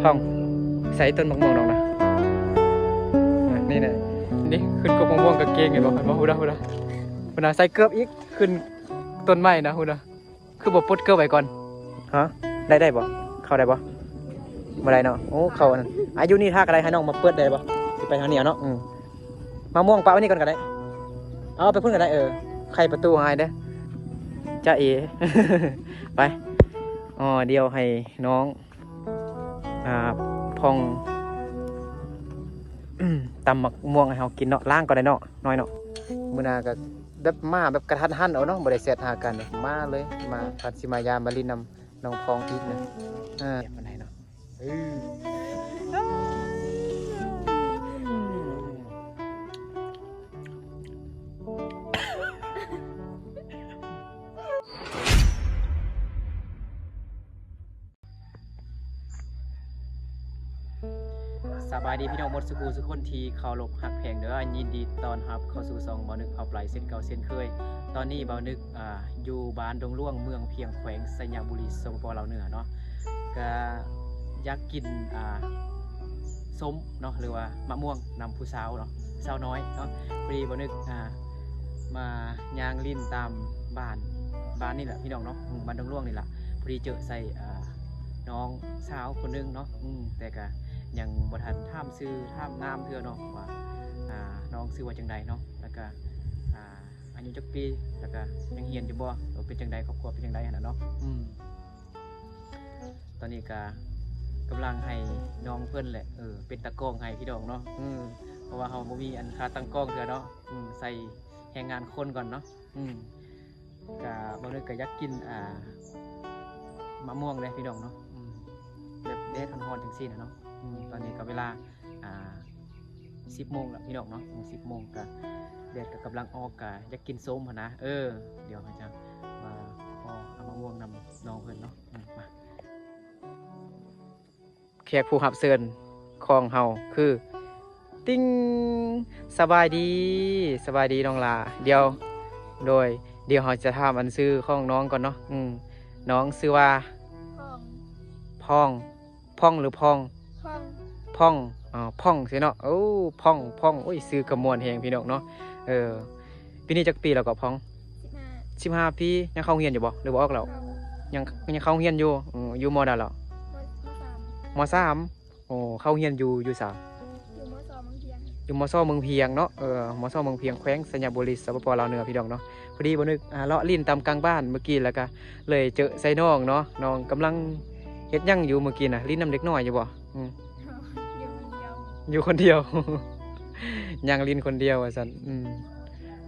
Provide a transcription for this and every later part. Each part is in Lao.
ພອງ ໃສ່ຕົ້ນໝາກມ່ວງດອກນະ ນີ້ແຫຼະ ນີ້ຂຶ້ນກົກໝາກມ່ວງກາງເກງ ເຫັນບໍ່ ເຫັນບໍ່ ພຸ້ນນະ ພຸ້ນນະ ພຸ້ນນະ ໃສ່ເກີບອີກ ຂຶ້ນຕົ້ນໄມ້ນະ ພຸ້ນນະ ຄືບໍ່ປົດເກີບໄວ້ກ່ອນ ຮະ ໄດ້ ໄດ້ບໍ່ ເຂົ້າໄດ້ບໍ່ ບໍ່ໄດ້ເນາະ ໂອ້ ເຂົ້າອັນນັ້ນ ອາ ຢູ່ນີ້ຖ້າກໍໄດ້ ໃຫ້ນ້ອງມາເປີດໄດ້ບໍ່ ຊິໄປທາງນີ້ເນາະ ອືມ ມາມ່ວງປະໄວ້ນີ້ກ່ອນກໍໄດ້ ເອົາໄປພຸ້ນກໍໄດ້ ເອີ ໄຂປະຕູໃຫ້ເດີ້ ຈ໊ະເອ ໄປ ອໍ ດຽວໃຫ້ນ້ອງ ອ່າ ພອງ ຕຳໝາກມ່ວງໃຫ້ເຮົາກິນເນາະ ລ້າງກ່ອນໄດ້ເນາະ ນ້ອຍເນາະ ມື້ໜ້າກໍແບບມາແບບກະທັນຫັນເອົາເນາະ ບໍ່ໄດ້ແຊັດຫາກັນ ມາເລີຍ ມາ ພັດຊິມາຢາມມາຫຼິ້ນນຳນ້ອງພອງອີກນະ ເອີ ປານໃດເນາະ ເອີ. ສະບາຍດີພີ່ນ້ອງໝົດສູ່ຜູ້ສູ່ຄົນທີ່ເຄົາລົບຮັກແພງເດີ້ ຍິນດີຕ້ອນຮັບເຂົ້າສູ່ຊ່ອງບ່າວນຶກເອົາໄປເຊັ່ນເກົ່າເຊັ່ນເຄີຍ ຕອນນີ້ບ່າວນຶກ ອ່າ ຢູ່ບ້ານດົງຫຼວງ ເມືອງພຽງ ແຂວງໄຊຍະບູລີ ສປປ ລາວເໜືອເນາະ ກະຢາກກິນ ອ່າ ສົ້ມເນາະ ຫຼືວ່າໝາກມ່ວງນຳຜູ້ສາວເນາະ ສາວນ້ອຍເນາະ ພໍດີບ່າວນຶກ ອ່າ ມາຍ່າງຫຼິ້ນຕາມບ້ານ ບ້ານນີ້ແຫຼະພີ່ນ້ອງເນາະ ອືມ ບ້ານດົງຫຼວງນີ້ລະ ພໍດີເຈີໃສ່ ອ່າ ນ້ອງສາວຄົນໜຶ່ງເນາະ ອືມ ແຕ່ກະຍັງບໍ່ທັນຖາມຊື່ຖາມນາມເທື່ອເນາະ ວ່າ ອ່າ ນ້ອງຊື່ວ່າຈັ່ງໃດເນາະ ແລ້ວກະ ອ່າ ອາຍຸຈັກປີ ແລ້ວກະຍັງຮຽນຢູ່ບໍ່ ຫຼືເປັນຈັ່ງໃດ ຄອບຄົວເປັນຈັ່ງໃດຫັ້ນນະເນາະ ອືມ. ຕອນນີ້ກະກຳລັງໃຫ້ນ້ອງເພິ່ນແຫຼະ ເອີ ເປັນຕາກ້ອງໃຫ້ພີ່ນ້ອງເນາະ ເອີ ເພາະວ່າເຮົາບໍ່ມີອັນຂາຕັ້ງກ້ອງເທື່ອເນາະ ອືມ ໃສ່ແຮງງານຄົນກ່ອນເນາະ ອືມ ກະບ່າວນຶກກະຢາກກິນ ອ່າ ໝາກມ່ວງເດ້ພີ່ນ້ອງເນາະ ອືມ ແບບແດດຮ້ອນໆ ຈັ່ງຊີ້ນະເນາະ ອືມ ຕອນນີ້ກະເວລາ ອ່າ ສິບໂມງແລ້ວພີ່ນ້ອງເນາະ ອືມ ສິບໂມງ ກະແດດກະກຳລັງອອກ ກະຢາກກິນສົ້ມຫັ້ນນະ ເອີ ດຽວເຮົາຈະມາຂໍເອົາໝາກມ່ວງນຳນ້ອງເພິ່ນເນາະ ອືມ ມາ ແຂກຜູ້ຮັບເຊີນຂອງເຮົາຄື ຕິງ ສະບາຍດີ ສະບາຍດີນ້ອງຫຼ້າ ດຽວ ໂດຍ ດຽວເຮົາຈະຖາມອັນຊື່ຂອງນ້ອງກ່ອນເນາະ ອືມ ນ້ອງຊື່ວ່າ ພອງ ພອງ ພອງ ຫຼື ພອງ ພອງ ພອງ ອໍ ພອງຊີ້ເນາະ ໂອ້ ພອງ ພອງ ໂອ້ຍ ຊື່ກໍມ່ວນແຮງພີ່ນ້ອງເນາະ ເອີ ປີນີ້ຈັກປີແລ້ວກໍ ພອງ? ສິບຫ້າ ສິບຫ້າປີ ຍັງເຂົ້າໂຮງຮຽນຢູ່ບໍ່ ຫຼືວ່າອອກແລ້ວ? ເຂົ້າ ຍັງ ຍັງເຂົ້າໂຮງຮຽນຢູ່ ເອີ ຢູ່ ມໍໃດແລ້ວ? ມໍ ມໍສາມ ມໍສາມ ໂອ້ ເຂົ້າຮຽນຢູ່ ຢູ່ໃສ? ຢູ່ ມໍຊ ເມືອງພຽງ ຢູ່ ມໍຊ ເມືອງພຽງເນາະ ເອີ ມໍຊ ເມືອງພຽງ ແຂວງໄຊຍະບູລີ ສປປ ລາວເໜືອ ພີ່ນ້ອງເນາະ ພໍດີບ່າວນຶກ ອ່າ ເລາະຫຼິ້ນຕາມກາງບ້ານ ມື້ກີ້ແລ້ວກະເລີຍເຈີໃສ່ນ້ອງເນາະ ນ້ອງກຳລັງເຮັດຫຍັງຢູ່ມື້ກີ້ນະ ຫຼິ້ນນຳເດັກນ້ອຍຢູ່ບໍ່? ອືມ ຢູ່ຄົນດຽວ ຢູ່ຄົນດຽວ ຍ່າງຫຼິ້ນຄົນດຽວວ່າຊັ້ນ ອືມ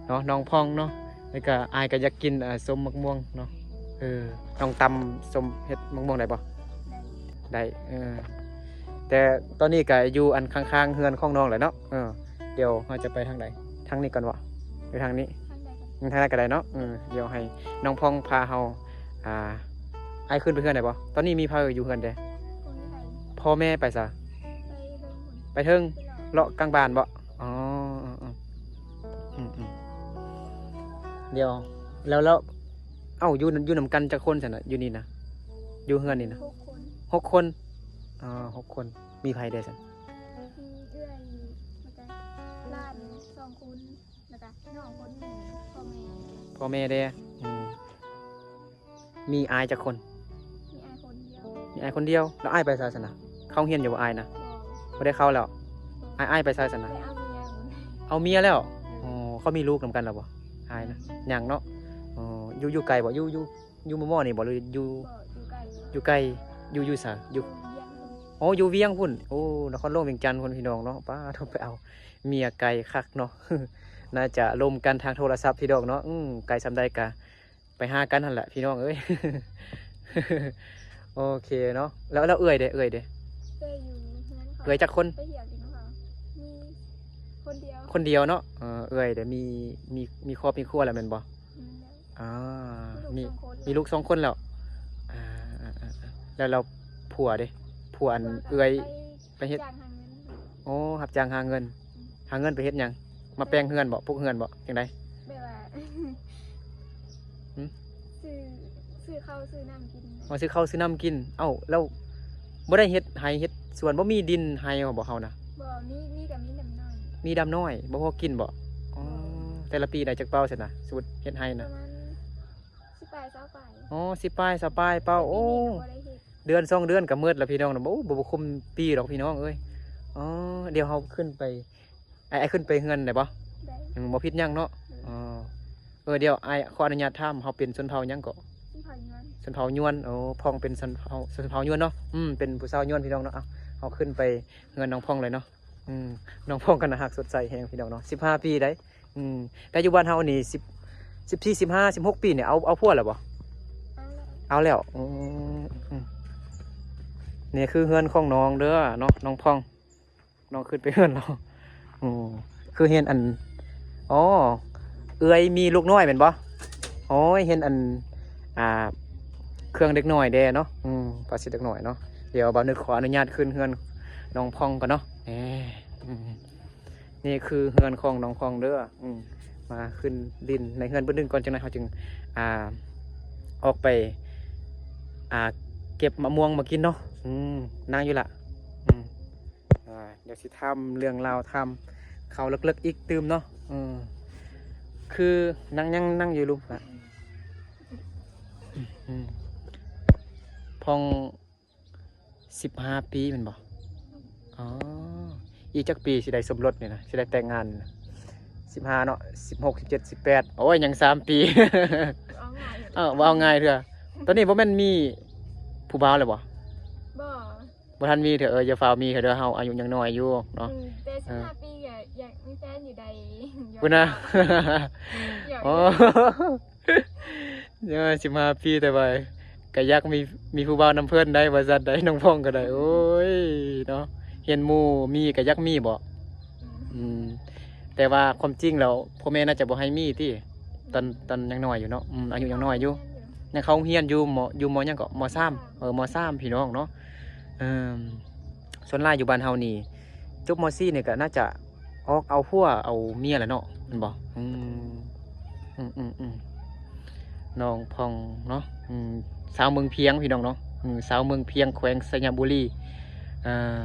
ເນາະ ນ້ອງພອງເນາະ ແລ້ວກະອ້າຍກະຢາກກິນ ເອີ ສົ້ມໝາກມ່ວງເນາະ ເອີ ນ້ອງຕຳສົ້ມເຮັດໝາກມ່ວງໄດ້ບໍ່? ໄດ້ ໄດ້ ເອີ ແຕ່ຕອນນີ້ກະຢູ່ອັນຂ້າງໆເຮືອນຂອງນ້ອງແຫຼະເນາະ ເອີ ດຽວເຮົາຈະໄປທາງໃດ? ທາງນີ້ກ່ອນບໍ່ ຫຼືທາງນີ້? ທາງໃດກໍໄດ້ ອືມ ທາງໃດກໍໄດ້ເນາະ ເອີ ດຽວໃຫ້ນ້ອງພອງພາເຮົາ ອ່າ ອ້າຍຂຶ້ນໄປເຮືອນໄດ້ບໍ່? ຕອນນີ້ມີໃຜຢູ່ເຮືອນແດ່? ບໍ່ມີໃຜ ພໍ່ແມ່ໄປໃສ? ໄປເທິງພຸ້ນ ໄປເທິງ ໄປເລາະ ເລາະກາງບ້ານບໍ່? ອໍ ເອີໆ ອືມໆ ດຽວ ແລ້ວ ແລ້ວ ເອົ້າ ຢູ່ ຢູ່ນຳກັນຈັກຄົນຊັ້ນນະ ຢູ່ນີ້ນະ ຢູ່ເຮືອນນີ້ນະ? ຫົກຄົນ ຫົກຄົນ ອໍ ຫົກຄົນ ມີໃຜແດ່ຊັ້ນ? ມີເອື້ອຍ ແລ້ວກະຫຼານສອງຄົນ ແລ້ວກະນ້ອງຄົນໜຶ່ງ ພໍ່ແມ່ ພໍ່ແມ່ເດ້ ອືມ ມີອ້າຍຈັກຄົນ? ມີອ້າຍຄົນດຽວ ມີອ້າຍຄົນດຽວ ແລ້ວອ້າຍໄປໃສຊັ້ນນະ? ເຂົ້າຮຽນຢູ່ບໍ່ອ້າຍນະ? ບໍ່ ບໍ່ໄດ້ເຂົ້າແລ້ວ ບໍ່ ອ້າຍ ອ້າຍໄປໃສຊັ້ນນະ? ໄປເອົາເມຍ ເອົາເມຍແລ້ວ ເອີ ອໍ ເຂົາມີລູກນຳກັນແລ້ວບໍ່? ອ້າຍນະ ຍັງເນາະ ອໍ ຢູ່ ຢູ່ໄກບໍ່? ຢູ່ ຢູ່ ຢູ່ມໍ່ໆນີ້ບໍ່ ຫຼືຢູ່? ບໍ່ ຢູ່ໄກ ຢູ່ໄກ ຢູ່ ຢູ່ໃສ? ຢູ່ ຢູ່ວຽງພຸ້ນ ອໍ ຢູ່ວຽງພຸ້ນ ໂອ້ ນະຄອນຫຼວງວຽງຈັນພຸ້ນ ພີ່ນ້ອງເນາະ ປ້າໂທ້ ໄປເອົາເມຍໄກຄັກເນາະ ໜ້າຈະລົມກັນທາງໂທລະສັບ ພີ່ນ້ອງເນາະ ອືມ ໄກສ່ຳໃດກະໄປຫາກັນຫັ້ນແຫຼະ ພີ່ນ້ອງເອີຍ ໂອເຄເນາະ ແລ້ວ ແລ້ວເອື້ອຍເດ້? ເອື້ອຍເດ້? ເອື້ອຍຢູ່ເຮືອນເຂົາ ເອື້ອຍຈັກຄົນ? ໄປທ່ຽວຢູ່ນຳເຂົາ ມີຄົນດຽວ ຄົນດຽວເນາະ ເອີ ເອື້ອຍເດ້ ມີ ມີ ມີຄອບມີຄົວແລ້ວແມ່ນບໍ່? ອືມ ອໍ ມີ ມີລູກສອງຄົນແລ້ວ ມີລູກສອງຄົນແລ້ວ ອ່າ ອ່າ ອ່າ ອ່າ ແລ້ວ ແລ້ວຜົວເດ້? ຜົວອັນເອື້ອຍໄປເຮັດ ໄປຮັບຈ້າງຫາເງິນ ອໍ ຮັບຈ້າງຫາເງິນ ອືມ ຫາເງິນໄປເຮັດຫຍັງ? ມາແປງເຮືອນບໍ່? ປຸກເຮືອນບໍ່? ຈັ່ງໃດ? ແບບວ່າ ຫື? ຊື້ ຊື້ເຂົ້າຊື້ນ້ຳກິນ ອໍ ຊື້ເຂົ້າຊື້ນ້ຳກິນ ເອົ້າ ແລ້ວ ບໍ່ໄດ້ເຮັດໄຮ່ເຮັດສວນ ບໍ່ມີດິນໄຮ່ບໍ່ເຮົານະ? ບໍ່ ມີ ມີກໍມີດຳໜ້ອຍ ມີດຳນ້ອຍ ບໍ່ພໍກິນບໍ່? ອໍ ບໍ່ ແຕ່ລະປີໄດ້ຈັກເປົາຊັ້ນນະ ສົມມຸດເຮັດໄຮ່ນະ? ປະມານສິບປາຍ ຊາວປາຍ ອໍ ສິບປາຍ ຊາວປາຍເປົາ. ແຕ່ປີນີ້ ໂອ້ ກໍບໍ່ໄດ້ເຮັດ ເດືອນສອງເດືອນກໍໝົດລະພີ່ນ້ອງນະ. ໂອ້ ບໍ່ ບໍ່ ບໍ່ຄຸມປີດອກພີ່ນ້ອງເອີຍ. ອໍ ດຽວເຮົາຂຶ້ນໄປ ອ້າຍ ອ້າຍຂຶ້ນໄປເຮືອນໄດ້ບໍ່? ໄດ້ ອືມ ບໍ່ຜິດຫຍັງເນາະ. ໂດຍ ອໍ ເອີ ດຽວອ້າຍຂໍອະນຸຍາດຖາມ ເຮົາເປັນຊົນເຜົ່າຫຍັງເກາະ? ຊົນເຜົ່າຍວນ ຊົນເຜົ່າຍວນ. ໂອ້ ພໍ່ເປັນຊົນເຜົ່າ ຊົນເຜົ່າຍວນເນາະ. ອືມ ເປັນຜູ້ສາວຍວນພີ່ນ້ອງເນາະ. ເອົາ ເຮົາຂຶ້ນໄປເຮືອນນ້ອງພອງເລີຍເນາະ. ອືມ ນ້ອງພອງກໍໜ້າຮັກສົດໃສແຮງພີ່ນ້ອງເນາະ ສິບຫ້າປີໄດ໋. ອືມ ແຕ່ຢູ່ບ້ານເຮົານີ້ ສິບ ສິບສີ່ ສິບຫ້າ ສິບຫົກປີນີ້ ເອົາ ເອົາຜົວແລ້ວບໍ່? ເອົາແລ້ວ ເອົາແລ້ວ. ອືມ ນີ້ຄືເຮືອນຂອງນ້ອງເດີເນາະ ນ້ອງພອງ. ນ້ອງຂຶ້ນໄປເຮືອນລາວ. ໂອ້ ຄືເຫັນອັນ ອໍ ເອື້ອຍມີລູກນ້ອຍແມ່ນບໍ່? ໂອ້ຍ ເຫັນອັນ ອ່າ ເຄື່ອງເດັກນ້ອຍແດ່ເນາະ. ອືມ ປະສິດເດັກນ້ອຍເນາະ. ດຽວບ່າວນຶກຂໍອະນຸຍາດຂຶ້ນເຮືອນນ້ອງພອງກ່ອນເນາະ. ແໝ ອືມ ນີ້ຄືເຮືອນຂອງນ້ອງພອງເດີ. ອືມ ມາຂຶ້ນຫຼິ້ນໃນເຮືອນບຶດໜຶ່ງກ່ອນ ຈັ່ງໃດເຮົາຈຶ່ງ ອ່າ ອອກໄປ ອ່າ ເກັບມະມ່ວງມາກິນເນາະ. ອືມ ນັ່ງຢູ່ລະ. ອືມ ອ່າ ດຽວຊິຖາມເລື່ອງລາວ ຖາມຂ່າວເລິກໆອີກຕື່ມເນາະ. ເອີ ຄືນັ່ງ ຍັງນັ່ງຢູ່ລຸ່ມລະ. ອືມ ພອງສິບຫ້າປີແມ່ນບໍ່? ອໍ ອີກຈັກປີຊິໄດ້ສົມລົດນີ້ນະ ຊິໄດ້ແຕ່ງງານນີ້ນະ? ສິບຫ້າເນາະ ສິບຫົກ ສິບເຈັດ ສິບແປດ ໂອ້ຍ ຍັງສາມປີ. ເວົ້າງ່າຍຢູ່ ເອີ ເວົ້າງ່າຍເທື່ອ. ຕອນນີ້ບໍ່ແມ່ນມີຜູ້ບ່າວແລ້ວບໍ່? ບໍ່ ບໍ່ທັນມີເທື່ອ. ເອີ ຢ່າຟ້າວມີເທື່ອເດີ ເຮົາອາຍຸຍັງນ້ອຍຢູ່ເນາະ. ອືມ ແຕ່ສິບຫ້າ ເອີ ປີກໍຢາກມີແຟນຢູ່ໃດ໋ ພຸ້ນນະ. ໂອ້ ສິບຫ້າປີ ແຕ່ວ່າກໍຢາກມີ ມີຜູ້ບ່າວນຳເພິ່ນໄດ໋ ວ່າຊັ້ນໄດ໋ ນ້ອງພອງກໍໄດ້. ໂອ້ຍເນາະ ເຫັນໝູ່ມີກໍຢາກມີບໍ? ອືມ ອືມ ແຕ່ວ່າຄວາມຈິງແລ້ວ ພໍ່ແມ່ໜ້າຈະບໍ່ໃຫ້ມີຕິ ຕອນ ຕອນຍັງນ້ອຍຢູ່ເນາະ. ອືມ ອາຍຸຍັງນ້ອຍຢູ່ ຍັງເຂົ້າໂຮງຮຽນຢູ່ ມໍ ຢູ່ມໍຫຍັງເກາະ ມໍສາມ. ເອີ ມໍສາມ ພີ່ນ້ອງເນາະ. ເອີ ສ່ວນຫຼາຍຢູ່ບ້ານເຮົານີ້ ຈົບມໍສີ່ນີ້ກໍໜ້າຈະອອກເອົາຜົວເອົາເມຍແລ້ວເນາະ ແມ່ນບໍ່? ອືມ ອືມໆໆ ນ້ອງພອງເນາະ. ອືມ ຊາວເມືອງພຽງ ພີ່ນ້ອງເນາະ. ອືມ ຊາວເມືອງພຽງ ແຂວງໄຊຍະບູລີ ອ່າ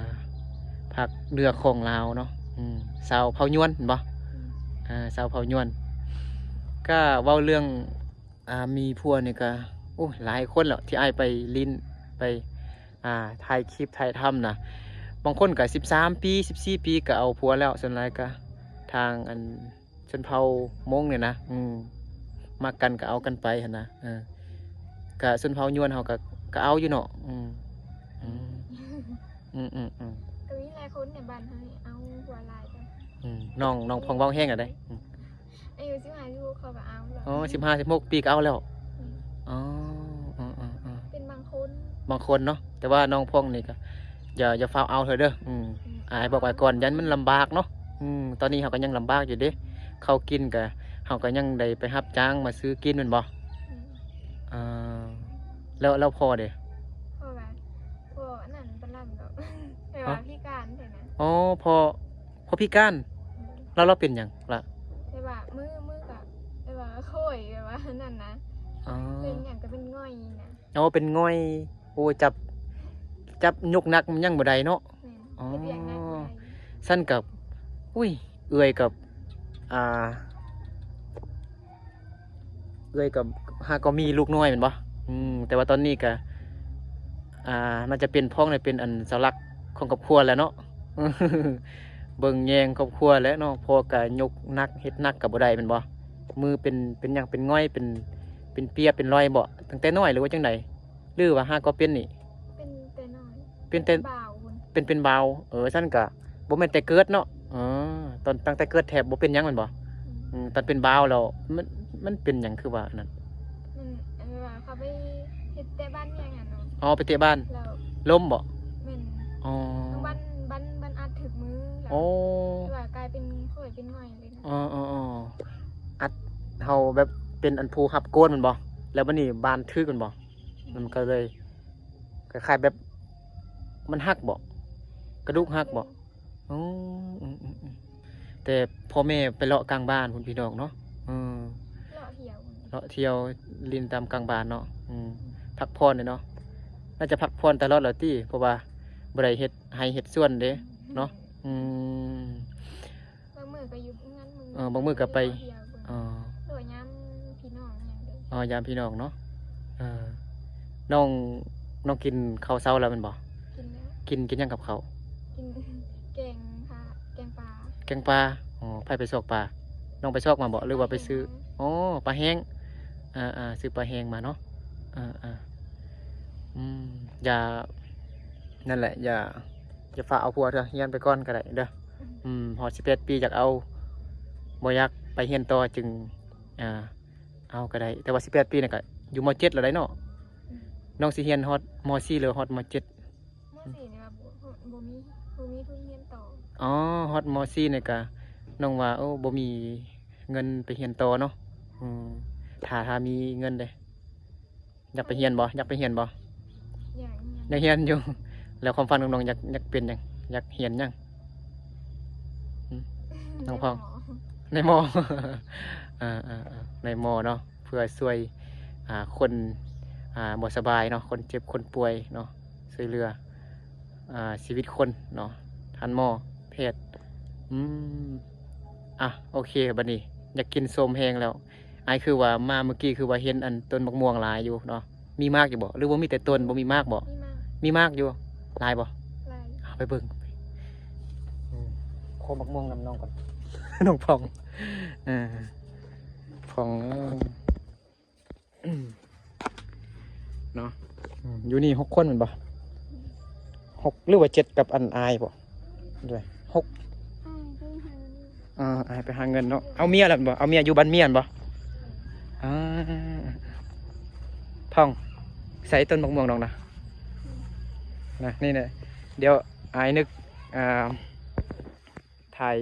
ພາກເໜືອຂອງລາວເນາະ. ອືມ ຊາວເຜົ່າຍວນແມ່ນບໍ່? ອືມ ອ່າ ຊາວເຜົ່າຍວນ. ກໍເວົ້າເລື່ອງ ອ່າ ມີຜົວນີ້ກໍ ໂອ້ ຫຼາຍຄົນແລ້ວທີ່ອ້າຍໄປຫຼິ້ນ ໄປ ອ່າ ຖ່າຍຄລິບ ຖ່າຍທຳນະ. ບາງຄົນກໍສິບສາມປີ ສິບສີ່ປີກໍເອົາຜົວແລ້ວ. ສ່ວນຫຼາຍກໍທາງອັນ ຊົນເຜົ່າມົ້ງນີ້ນະ ອືມ ມັກກັນກໍເອົາກັນໄປຫັ້ນນະ. ເອີ ກະຊົນເຜົ່າຍວນເຮົາກະ ກະເອົາຢູ່ເນາະ. ອືມ ອືມ ອືມ ອືມ ອືມ ກໍມີຫຼາຍຄົນໃນບ້ານເຮົານີ້ເອົາຜົວຫຼາຍກວ່າ. ອືມ ນ້ອງ ນ້ອງພອງເວົ້າແຮງແລ້ວເດ້. ອືມ ອາຍຸສິບຫ້າ ສິບຫົກ ເຂົາກໍເອົາແລ້ວ. ອໍ ສິບຫ້າ ສິບຫົກປີກໍເອົາແລ້ວ. ອືມ ອໍ ເປັນບາງຄົນ ບາງຄົນເນາະ. ແຕ່ວ່ານ້ອງພອງນີ້ກໍ ຢ່າ ຢ່າຟ້າວເອົາເທື່ອເດີ. ອືມ ອືມ ອ້າຍບອກໄວ້ກ່ອນ ຢ້ານມັນລຳບາກເນາະ. ອືມ ຕອນນີ້ເຮົາກໍຍັງລຳບາກຢູ່ເດ້ ເຂົ້າກິນກໍ ເຮົາກໍຍັງໄດ້ໄປຮັບຈ້າງມາຊື້ກິນແມ່ນບໍ່? ອືມ ເອີ ແລ້ວ ແລ້ວພໍ່ເດ? ພໍ່ວ່າ ພໍ່ອັນນັ້ນປານນັ້ນດອກ ແບບວ່າ ຮະ? ພິການຊີ້ນະ. ອໍ ພໍ່ ພໍ່ພິການ. ອືມ ແລ້ວລາວເປັນຫຍັງລະ? ແບບວ່າມື ມືກໍແບບວ່າໂຄ້ຍ ແບບວ່ານັ້ນນະ. ອໍ ເປັນຫຍັງກໍເປັນງ່ອຍນະ. ອໍ ເປັນງ່ອຍ. ໂອ້ ຈັບ ຈັບຍົກໜັກຫຍັງບໍ່ໄດ້ເນາະ. ແມ່ນ. ອໍ ເຮັດວຽກໜັກບໍ່ໄດ້. ຊັ້ນກໍ ອຸ້ຍ ເອື້ອຍກໍ ອ່າ ເອື້ອຍກໍຫາກໍມີລູກນ້ອຍແມ່ນບໍ່? ອືມ ແຕ່ວ່າຕອນນີ້ກໍ ອ່າ ໜ້າຈະເປັນພອງໄດ້ເປັນອັນເສົາຫຼັກຂອງຄອບຄົວແລ້ວເນາະ ເບິ່ງແຍງຄອບຄົວແຫຼະເນາະ. ພໍ່ກໍຍົກໜັກເຮັດໜັກກໍບໍ່ໄດ້ແມ່ນບໍ່? ມືເປັນ ເປັນຫຍັງ ເປັນງ່ອຍ ເປັນ ເປັນເປຍ ເປັນລອຍບໍ່ ຕັ້ງແຕ່ນ້ອຍ ຫຼືວ່າຈັ່ງໃດ? ຫຼືວ່າຫາກໍເປັນນີ້? ເປັນແຕ່ນ້ອຍ. ເປັນແຕ່ ເປັນບ່າວພຸ້ນ. ເປັນ ເປັນບ່າວ. ເອີ ຊັ້ນກະບໍ່ແມ່ນແຕ່ເກີດເນາະ. ເອີ ຕອນ ຕັ້ງແຕ່ເກີດແທບບໍ່ເປັນຫຍັງແມ່ນບໍ່? ອືມ ອືມ ຕອນເປັນບ່າວແລ້ວ ມັນ ມັນເປັນຫຍັງຄືວ່າອັນນັ້ນ? ມັນ ອັນວ່າເຂົາໄປເຮັດແຕະບານຫຍັງຫັ້ນເນາະ. ອໍ ໄປເຕະບານ. ແລ້ວ ລົ້ມບໍ່? ແມ່ນ. ອໍ ບານ ບານ ບານອັດຖືກມືແລ້ວ. ອໍ ແລ້ວກາຍເປັນຂ້ອຍເປັນງ່ອຍເລີຍນະ. ອໍໆໆ ອັດ ເຮົາແບບເປັນອັນຜູ້ຮັບໂກນແມ່ນບໍ່? ແລ້ວບາດນີ້ບານຖືກແມ່ນບໍ່? ອືມ ມັນກໍເລີຍ ຄ້າຍໆແບບ ມັນຫັກບໍ່? ກະດູກຫັກບໍ່? ອືມ ອໍ ອືມໆ ແຕ່ພໍ່ແມ່ໄປເລາະກາງບ້ານພຸ້ນ ພີ່ນ້ອງເນາະ. ເອີ ເລາະທ່ຽວ ເລາະທ່ຽວຫຼິ້ນຕາມກາງບ້ານເນາະ. ອືມ ພັກຜ່ອນເນາະ. ໜ້າຈະພັກຜ່ອນຕະຫຼອດແລ້ວຕິ ເພາະວ່າບໍ່ໄດ້ເຮັດໄຮ່ເຮັດສວນເດ້ເນາະ. ອືມ ບາງມື້ກໍຢູ່ເຮືອນ ບາງມື້ ເອີ ບາງມື້ກໍໄປ ກໍເຮັດວຽກເບິ່ງ ອໍ ຫຼືວ່າຍາມພີ່ນ້ອງຫຍັງເດ້. ອໍ ຍາມພີ່ນ້ອງເນາະ. ເອີ ນ້ອງ ນ້ອງກິນເຂົ້າເຊົ້າແລ້ວແມ່ນບໍ່? ກິນແລ້ວ. ກິນ ກິນຫຍັງກັບເຂົ້າ? ກິນແກງປາ ແກງປາ. ແກງປາ. ອໍ ໃຜໄປຊອກປາ? ນ້ອງໄປຊອກມາບໍ່ ຫຼືວ່າໄປຊື້? ປາແຫ້ງມາ. ອໍ ປາແຫ້ງ. ອ່າໆ ຊື້ປາແຫ້ງມາເນາະ. ອ່າໆ ອືມ ຢ່າ ນັ້ນແຫຼະ ຢ່າ ຢ່າຟ້າວເອົາຜົວເທື່ອ ຮຽນໄປກ່ອນກໍໄດ້ເດີ. ອືມ ອືມ ຮອດສິບແປດປີຢາກເອົາ ບໍ່ຢາກໄປຮຽນຕໍ່ຈຶ່ງ ອ່າ ເອົາກໍໄດ້ ແຕ່ວ່າສິບແປດປີນີ້ກໍຢູ່ ມໍເຈັດ ແລ້ວໄດ໋ເນາະ. ອືມ ນ້ອງຊິຮຽນຮອດ ມໍສີ່ ຫຼືຮອດ ມໍເຈັດ? ມໍສີ່ນີ້ວ່າບໍ່ ບໍ່ມີ ບໍ່ມີທຶນຮຽນຕໍ່. ອໍ ຮອດ ມໍສີ່ ນີ້ກະ ນ້ອງວ່າ ໂອ້ ບໍ່ມີເງິນໄປຮຽນຕໍ່ເນາະ. ອືມ ຖ້າ ຖ້າມີເງິນເດ້. ຢາກໄປຮຽນບໍ່? ຢາກໄປຮຽນບໍ່? ຢາກຮຽນ ຢາກຮຽນຢູ່. ແລ້ວຄວາມຝັນຂອງນ້ອງຢາກ ຢາກເປັນຫຍັງ? ຢາກຮຽນຫຍັງ? ຫຶ? ນ້ອງພອງ ນາຍໝໍ. ນາຍໝໍ. ເອີໆໆ ນາຍໝໍເນາະ ເພື່ອຊ່ວຍ ອ່າ ຄົນ ອ່າ ບໍ່ສະບາຍເນາະ ຄົນເຈັບຄົນປ່ວຍເນາະ ຊ່ວຍເຫຼືອ ອ່າ ຊີວິດຄົນເນາະ ທ່ານໝໍ ແພດ. ອືມ ອ່ະ ໂອເຄ ບັດນີ້ຢາກກິນສົ້ມແຮງແລ້ວ. ອ້າຍ ຄືວ່າມາມື້ກີ້ ຄືວ່າເຫັນອັນຕົ້ນໝາກມ່ວງຫຼາຍຢູ່ເນາະ ມີໝາກຢູ່ບໍ່ ຫຼືວ່າມີແຕ່ຕົ້ນ ບໍ່ມີໝາກບໍ່? ມີໝາກ ມີໝາກຢູ່. ຫຼາຍບໍ່? ຫຼາຍ. ເອົາໄປເບິ່ງ ອືມ ໂຄມໝາກມ່ວງນຳນ້ອງກ່ອນ ນ້ອງພອງ. ເອີ ພອງເອີຍ ເນາະ. ອືມ ຢູ່ນີ້ຫົກຄົນແມ່ນບໍ່? ຫົກ ຫຼືວ່າເຈັດ ກັບອັນອ້າຍບໍ່? ດ້ວຍ ຫົກ. ອ້າຍໄປຫາເງິນ ເອີ ອ້າຍໄປຫາເງິນເນາະ. ເອົາເມຍແລ້ວແມ່ນບໍ່? ເອົາເມຍຢູ່ບ້ານເມຍແມ່ນບໍ່? ອ່າ ພອງ ໃສ່ຕົ້ນໝາກມ່ວງນ້ອງນະ ນະ ນີ້ແຫຼະ. ດຽວອ້າຍນຶກ ອ່າ ຖ່າຍ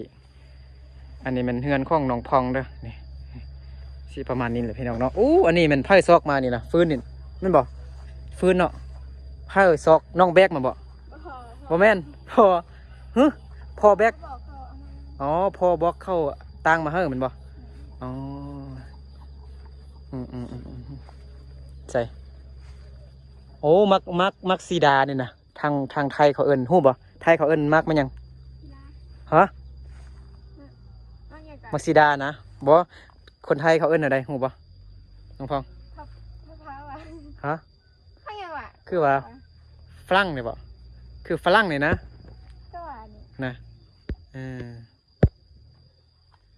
ອັນນີ້ແມ່ນເຮືອນຂອງນ້ອງພອງເດີ ນີ້ ຊິປະມານນີ້ແຫຼະພີ່ນ້ອງເນາະ. ໂອ້ ອັນນີ້ແມ່ນໃຜຊອກມານີ້ນະ ຟືນນີ້ແມ່ນບໍ່? ຟືນເນາະ ໃຜຊອກ ນ້ອງແບກມາບໍ່? ບໍ່ ບໍ່ແມ່ນ ພໍ່ ຫຶ ພໍ່ແບກ. ບອກເຂົາເອົາມາ ອໍ ພໍ່ບອກເຂົາຕ່າງມາໃຫ້ແມ່ນບໍ່? ອືມ ອໍ ອືມໆໆໆ ໃສ່ ໂອ້ ໝາກ ໝາກ ໝາກສີດານີ້ນະ. ທາງ ທາງໄທເຂົາເອີ້ນ ຮູ້ບໍ່? ໄທເຂົາເອີ້ນໝາກ ໝາກຫຍັງ? ລາ ຮະ? ໝາກຫຍັງກະ? ໝາກສີດານະ. ບໍ່ ຄົນໄທເຂົາເອີ້ນແນວໃດ ຮູ້ບໍ່ ນ້ອງພອງ? ມະ ມະພ້າວຫວານ. ຮະ? ໝາກຫຍັງຫວາ? ຄືວ່າຝຣັ່ງນີ້ບໍ່? ຄືຝຣັ່ງນີ້ນະ ກໍວ່ານີ້ນະ. ເອີ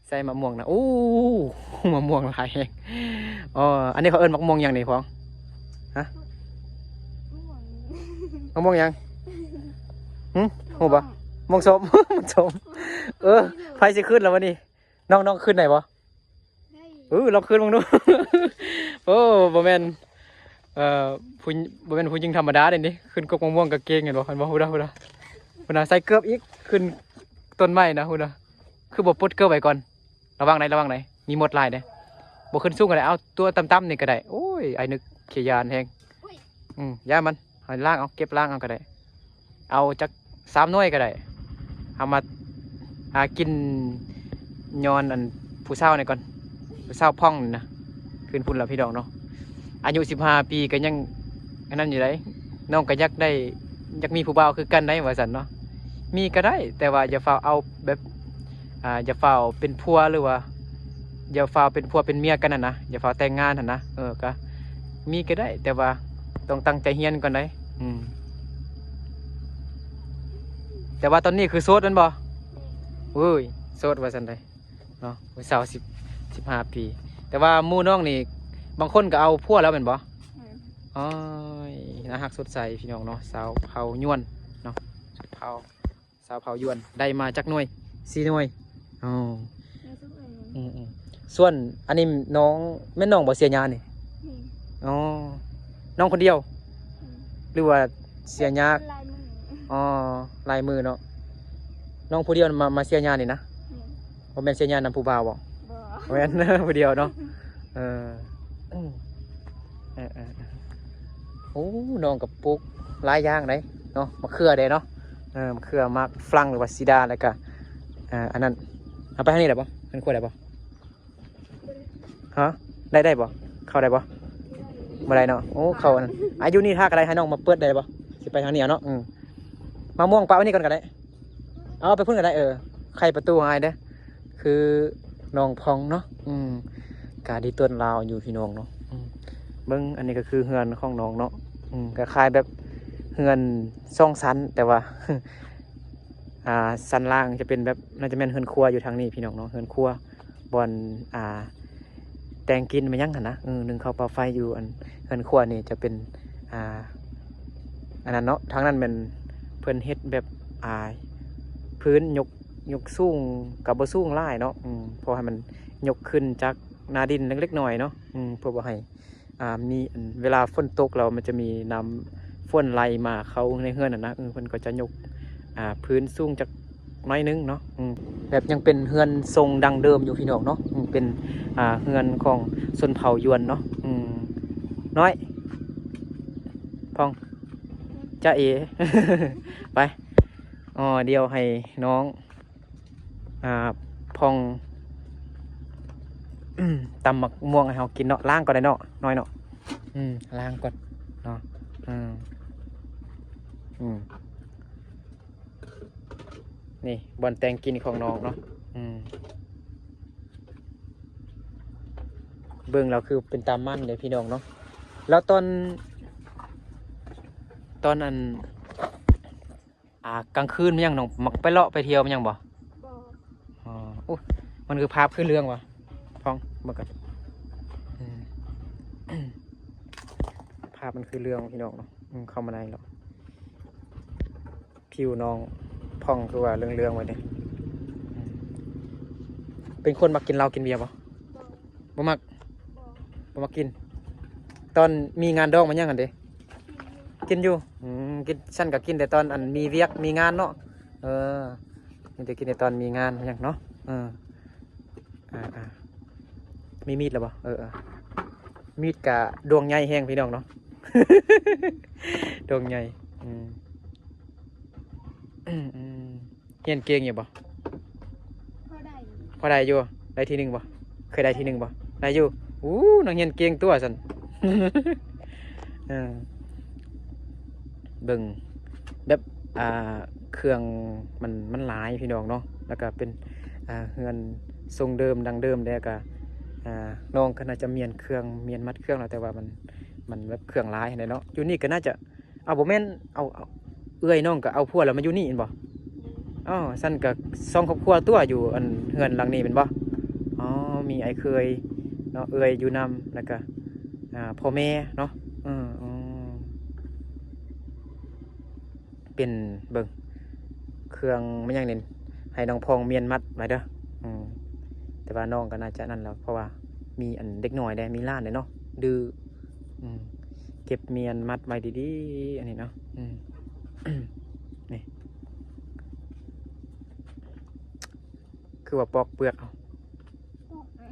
ໃສ່ໝາກມ່ວງນະ. ໂອ້ ໝາກມ່ວງຫຼາຍແຮງ. ອໍ ອັນນີ້ເຂົາເອີ້ນໝາກມ່ວງຫຍັງນີ້ພອງ? ຮະ? ໝາກມ່ວງ ໝາກມ່ວງຫຍັງ? ຫຶ? ຮູ້ບໍ່? ໝາກມ່ວງ ມ່ວງສົ້ມ ສົ້ມ. ເອີ ໄຟຊິຂຶ້ນແລ້ວວະນີ້ ນ້ອງ ນ້ອງຂຶ້ນໄດ້ບໍ່? ໄດ້. ເອີ ລອງຂຶ້ນເບິ່ງດູ. ໂອ້ ບໍ່ແມ່ນ ເອີ ຜູ້ ບໍ່ແມ່ນຜູ້ຍິງທຳມະດາເດ້ນີ້ ຂຶ້ນກົກໝາກມ່ວງກະເກັ່ງ ເຫັນບໍ່? ເຫັນບໍ່? ພຸ້ນນະ ພຸ້ນນະ ພຸ້ນນະ ໃສ່ເກີບອີກ ຂຶ້ນຕົ້ນໄມ້ນະ ພຸ້ນນະ. ຄືບໍ່ປົດເກີບໄວ້ກ່ອນ? ລະວັງໄດ໋ ລະວັງໄດ໋ ມີມົດຫຼາຍເດ້. ບໍ່ຂຶ້ນສູງກໍໄດ້ ເອົາຕົວຕ່ຳໆນີ້ກໍໄດ້. ໂອ້ຍ ອ້າຍນຶກຂີ້ຢ້ານແຮງ. ອືມ ຢ່າມັນ ໃຫ້ລ້າງເອົາ ເກັບລ້າງເອົາກໍໄດ້. ເອົາຈັກສາມໜ່ວຍກໍໄດ້. ເອົາມາ ຫາກິນຍ້ອນອັນຜູ້ສາວນີ້ກ່ອນ ຜູ້ສາວພອງນີ້ນະ. ຂຶ້ນພຸ້ນລະພີ່ນ້ອງເນາະ ອາຍຸສິບຫ້າປີກໍຍັງອັນນັ້ນຢູ່ໃດ໋. ນ້ອງກໍຢາກໄດ້ ຢາກມີຜູ້ບ່າວຄືກັນໄດ໋ ວ່າຊັ້ນເນາະ. ມີກໍໄດ້ ແຕ່ວ່າຢ່າຟ້າວເອົາແບບ ອ່າ ຢ່າຟ້າວເປັນຜົວ ຫຼືວ່າຢ່າຟ້າວເປັນຜົວເປັນເມຍກັນຫັ້ນນະ ຢ່າຟ້າວແຕ່ງງານຫັ້ນນະ. ເອີ ກໍມີກໍໄດ້ ແຕ່ວ່າຕ້ອງຕັ້ງໃຈຮຽນກ່ອນໄດ໋. ອືມ ແຕ່ວ່າຕອນນີ້ຄືໂສດແມ່ນບໍ່? ເອີຍ ໂສດວ່າຊັ້ນໃດ ເນາະ ຜູ້ສາວສິບ ສິບຫ້າປີ. ແຕ່ວ່າໝູ່ນ້ອງນີ້ບາງຄົນກໍເອົາຜົວແລ້ວແມ່ນບໍ່? ແມ່ນ. ໂອ້ຍ ໜ້າຮັກສົດໃສພີ່ນ້ອງເນາະ ຊາວເຜົ່າຍວນເນາະ ເຜົ່າ ຊາວເຜົ່າຍວນ. ໄດ້ມາຈັກໜ່ວຍ? ສີ່ໜ່ວຍ. ອໍ ແມ່ນ. ອືມໆ ສ່ວນອັນນີ້ນ້ອງ ແມ່ນນ້ອງບໍ່ເສຍຫຍ້ານີ້? ແມ່ນ. ອໍ ນ້ອງຄົນດຽວ? ແມ່ນ. ຫຼືວ່າເສຍຫຍ້າ? ຫຼາຍມື້. ອໍ ຫຼາຍມື້ເນາະ. ນ້ອງຜູ້ດຽວມາ ມາເສຍຫຍ້ານີ້ນະ? ແມ່ນ. ບໍ່ແມ່ນເສຍຫຍ້ານຳຜູ້ບ່າວບໍ່? ບໍ່. ບໍ່ແມ່ນ ຜູ້ດຽວເນາະ. ເອີ ເອີໆໆ ໂອ້ ນ້ອງກໍປູກຫຼາຍຢ່າງໃດ໋ເນາະ ມະເຂືອເດ້ເນາະ. ເອີ ມະເຂືອ ໝາກຝຣັ່ງ ຫຼືວ່າສີດາ ແລ້ວກໍ ອ່າ ອັນນັ້ນ. ເອົາໄປທາງນີ້ໄດ້ບໍ່? ທາງຂວາໄດ້ບໍ່? ຮະ? ໄດ້ ໄດ້ບໍ່? ເຂົ້າໄດ້ບໍ່? ບໍ່ໄດ້ເນາະ. ໂອ້ ເຂົ້າອັນນັ້ນ ອາ ຢູ່ນີ້ຖ້າກໍໄດ້ ໃຫ້ນ້ອງມາເປີດໄດ້ບໍ່? ຊິໄປທາງນີ້ເນາະ. ອືມ ມະມ່ວງປະໄວ້ນີ້ກ່ອນກໍໄດ້. ເອົາໄປພຸ້ນກໍໄດ້. ເອີ ໄຂປະຕູໃຫ້ເດ້. ຄືນ້ອງພອງເນາະ. ອືມ ກະດີຕົ້ນລາວຢູ່ພີ່ນ້ອງເນາະ. ອືມ ເບິ່ງ ອັນນີ້ກໍຄືເຮືອນຂອງນ້ອງເນາະ. ອືມ ກໍຄ້າຍແບບເຮືອນສອງຊັ້ນ ແຕ່ວ່າ ອ່າ ຊັ້ນລ່າງຈະເປັນແບບ ໜ້າຈະແມ່ນເຮືອນຄົວຢູ່ທາງນີ້ພີ່ນ້ອງເນາະ. ເຮືອນຄົວ ບ່ອນ ອ່າ ແຕ່ງກິນແມ່ນຫຍັງຫັ້ນນະ. ເອີ ໜຶ້ງເຂົ້າເຕົາໄຟຢູ່ອັນເຮືອນຄົວນີ້ຈະເປັນ ອ່າ ອັນນັ້ນເນາະ. ທາງນັ້ນແມ່ນເພິ່ນເຮັດແບບ ອ່າ ພື້ນຍົກ ຍົກສູງ ກໍບໍ່ສູງຫຼາຍເນາະ. ອືມ ເພາະໃຫ້ມັນຍົກຂຶ້ນຈາກໜ້າດິນເລັກໆນ້ອຍໆເນາະ. ອືມ ເພື່ອບໍ່ໃຫ້ ອ່າ ມີອັນ ເວລາຝົນຕົກແລ້ວມັນຈະມີນ້ຳຝົນໄຫຼມາເຂົ້າໃນເຮືອນຫັ້ນນະ. ເອີ ເພິ່ນກໍຈະຍົກ ອ່າ ພື້ນສູງຈັກໜ້ອຍໜຶ່ງເນາະ. ອືມ ແບບຍັງເປັນເຮືອນຊົງດັ້ງເດີມຢູ່ພີ່ນ້ອງເນາະ. ອືມ ເປັນ ອ່າ ເຮືອນຂອງຊົນເຜົ່າຢວນເນາະ. ອືມ ນ້ອຍ ພອງ ຈາເອ ໄປ. ອໍ ດຽວໃຫ້ນ້ອງ ອ່າ ພອງ ຕຳໝາກມ່ວງໃຫ້ເຮົາກິນເນາະ. ລ້າງກ່ອນໄດ້ເນາະ ນ້ອຍເນາະ. ອືມ ລ້າງກ່ອນເນາະ. ອືມ ອືມ ນີ້ບ່ອນແຕ່ງກິນຂອງນ້ອງເນາະ. ອືມ ເບິ່ງແລ້ວຄືເປັນຕາມັນເດ້ພີ່ນ້ອງເນາະ. ແລ້ວຕອນ ຕອນອັນ ອ່າ ກາງຄືນມັນຫຍັງ ນ້ອງມັກໄປເລາະໄປທ່ຽວມັນຫຍັງບໍ່? ບໍ່. ອໍ ໂອ້ ມັນຄືພາບຄືເລື່ອງວະ ພອງ ເບິ່ງກ່ອນ. ອືມ ພາບມັນຄືເລື່ອງພີ່ນ້ອງເນາະ. ອືມ ເຂົ້າມາໃນແລ້ວ ຜິວນ້ອງພອງຄືວ່າເລື່ອງໆໄວ້ເດ້. ອືມ ເປັນຄົນມັກກິນເຫຼົ້າກິນເບຍບໍ່? ບໍ່. ບໍ່ມັກ? ບໍ່. ບໍ່ມັກກິນ. ຕອນມີງານດອງມາຫຍັງຫັ້ນເດ້? ກິນຢູ່. ອືມ ກິນ ຊັ້ນກໍກິນແຕ່ຕອນອັນມີວຽກມີງານເນາະ. ເອີ ມີແຕ່ກິນແຕ່ຕອນມີງານຫຍັງເນາະ. ເອີ ອ່າໆ ມີມີດແລ້ວບໍ່? ເອີໆ ມີດກະດວງໃຫຍ່ແຮງພີ່ນ້ອງເນາະ ດວງໃຫຍ່. ອືມ ອືມ ຮຽນເກັ່ງຢູ່ບໍ່? ພໍໄດ້ຢູ່. ພໍໄດ້ຢູ່. ໄດ້ທີໜຶ່ງບໍ່? ເຄີຍໄດ້ທີໜຶ່ງບໍ່? ໄດ້ຢູ່. ໂອ້ ນັກຮຽນເກັ່ງຕົວະຊັ້ນ. ເອີ ເບິ່ງແບບ ອ່າ ເຄື່ອງມັນ ມັນຫຼາຍພີ່ນ້ອງເນາະ. ແລ້ວກໍເປັນ ອ່າ ເຮືອນຊົງເດີມ ດັ້ງເດີມ ແລ້ວກໍ ອ່າ ນ້ອງກໍໜ້າຈະມ້ຽນເຄື່ອງ ມ້ຽນມັດເຄື່ອງແລ້ວ ແຕ່ວ່າມັນ ມັນແບບເຄື່ອງຫຼາຍຫັ້ນແຫຼະເນາະ. ຢູ່ນີ້ກໍໜ້າຈະ ເອົາ ບໍ່ແມ່ນ ເອົາ ເອົາ ເອື້ອຍນ້ອງກໍເອົາຜົວແລ້ວມາຢູ່ນີ້ແມ່ນບໍ່? ອໍ ຊັ້ນກໍສອງຄອບຄົວຕົວະ ຢູ່ອັນເຮືອນຫຼັງນີ້ແມ່ນບໍ່? ອໍ ມີອ້າຍເຂີຍເນາະ ເອື້ອຍຢູ່ນຳ ແລ້ວກໍ ອ່າ ພໍ່ແມ່ເນາະ. ເອີ ເປັນເບິ່ງເຄື່ອງແມ່ນຫຍັງນີ້ ໃຫ້ນ້ອງພອງມ້ຽນມັດໄວ້ເດີ. ອືມ ແຕ່ວ່ານ້ອງກໍໜ້າຈະນັ້ນແລ້ວ ເພາະວ່າມີອັນເດັກນ້ອຍເດ້ ມີຫຼານເດ້ເນາະ ດື້. ອືມ ເກັບມ້ຽນມັດໄວ້ດີໆ ອັນນີ້ເນາະ. ອືມ ນີ້ ຄືວ່າປອກເປືອກເອົາ ປອກໄດ້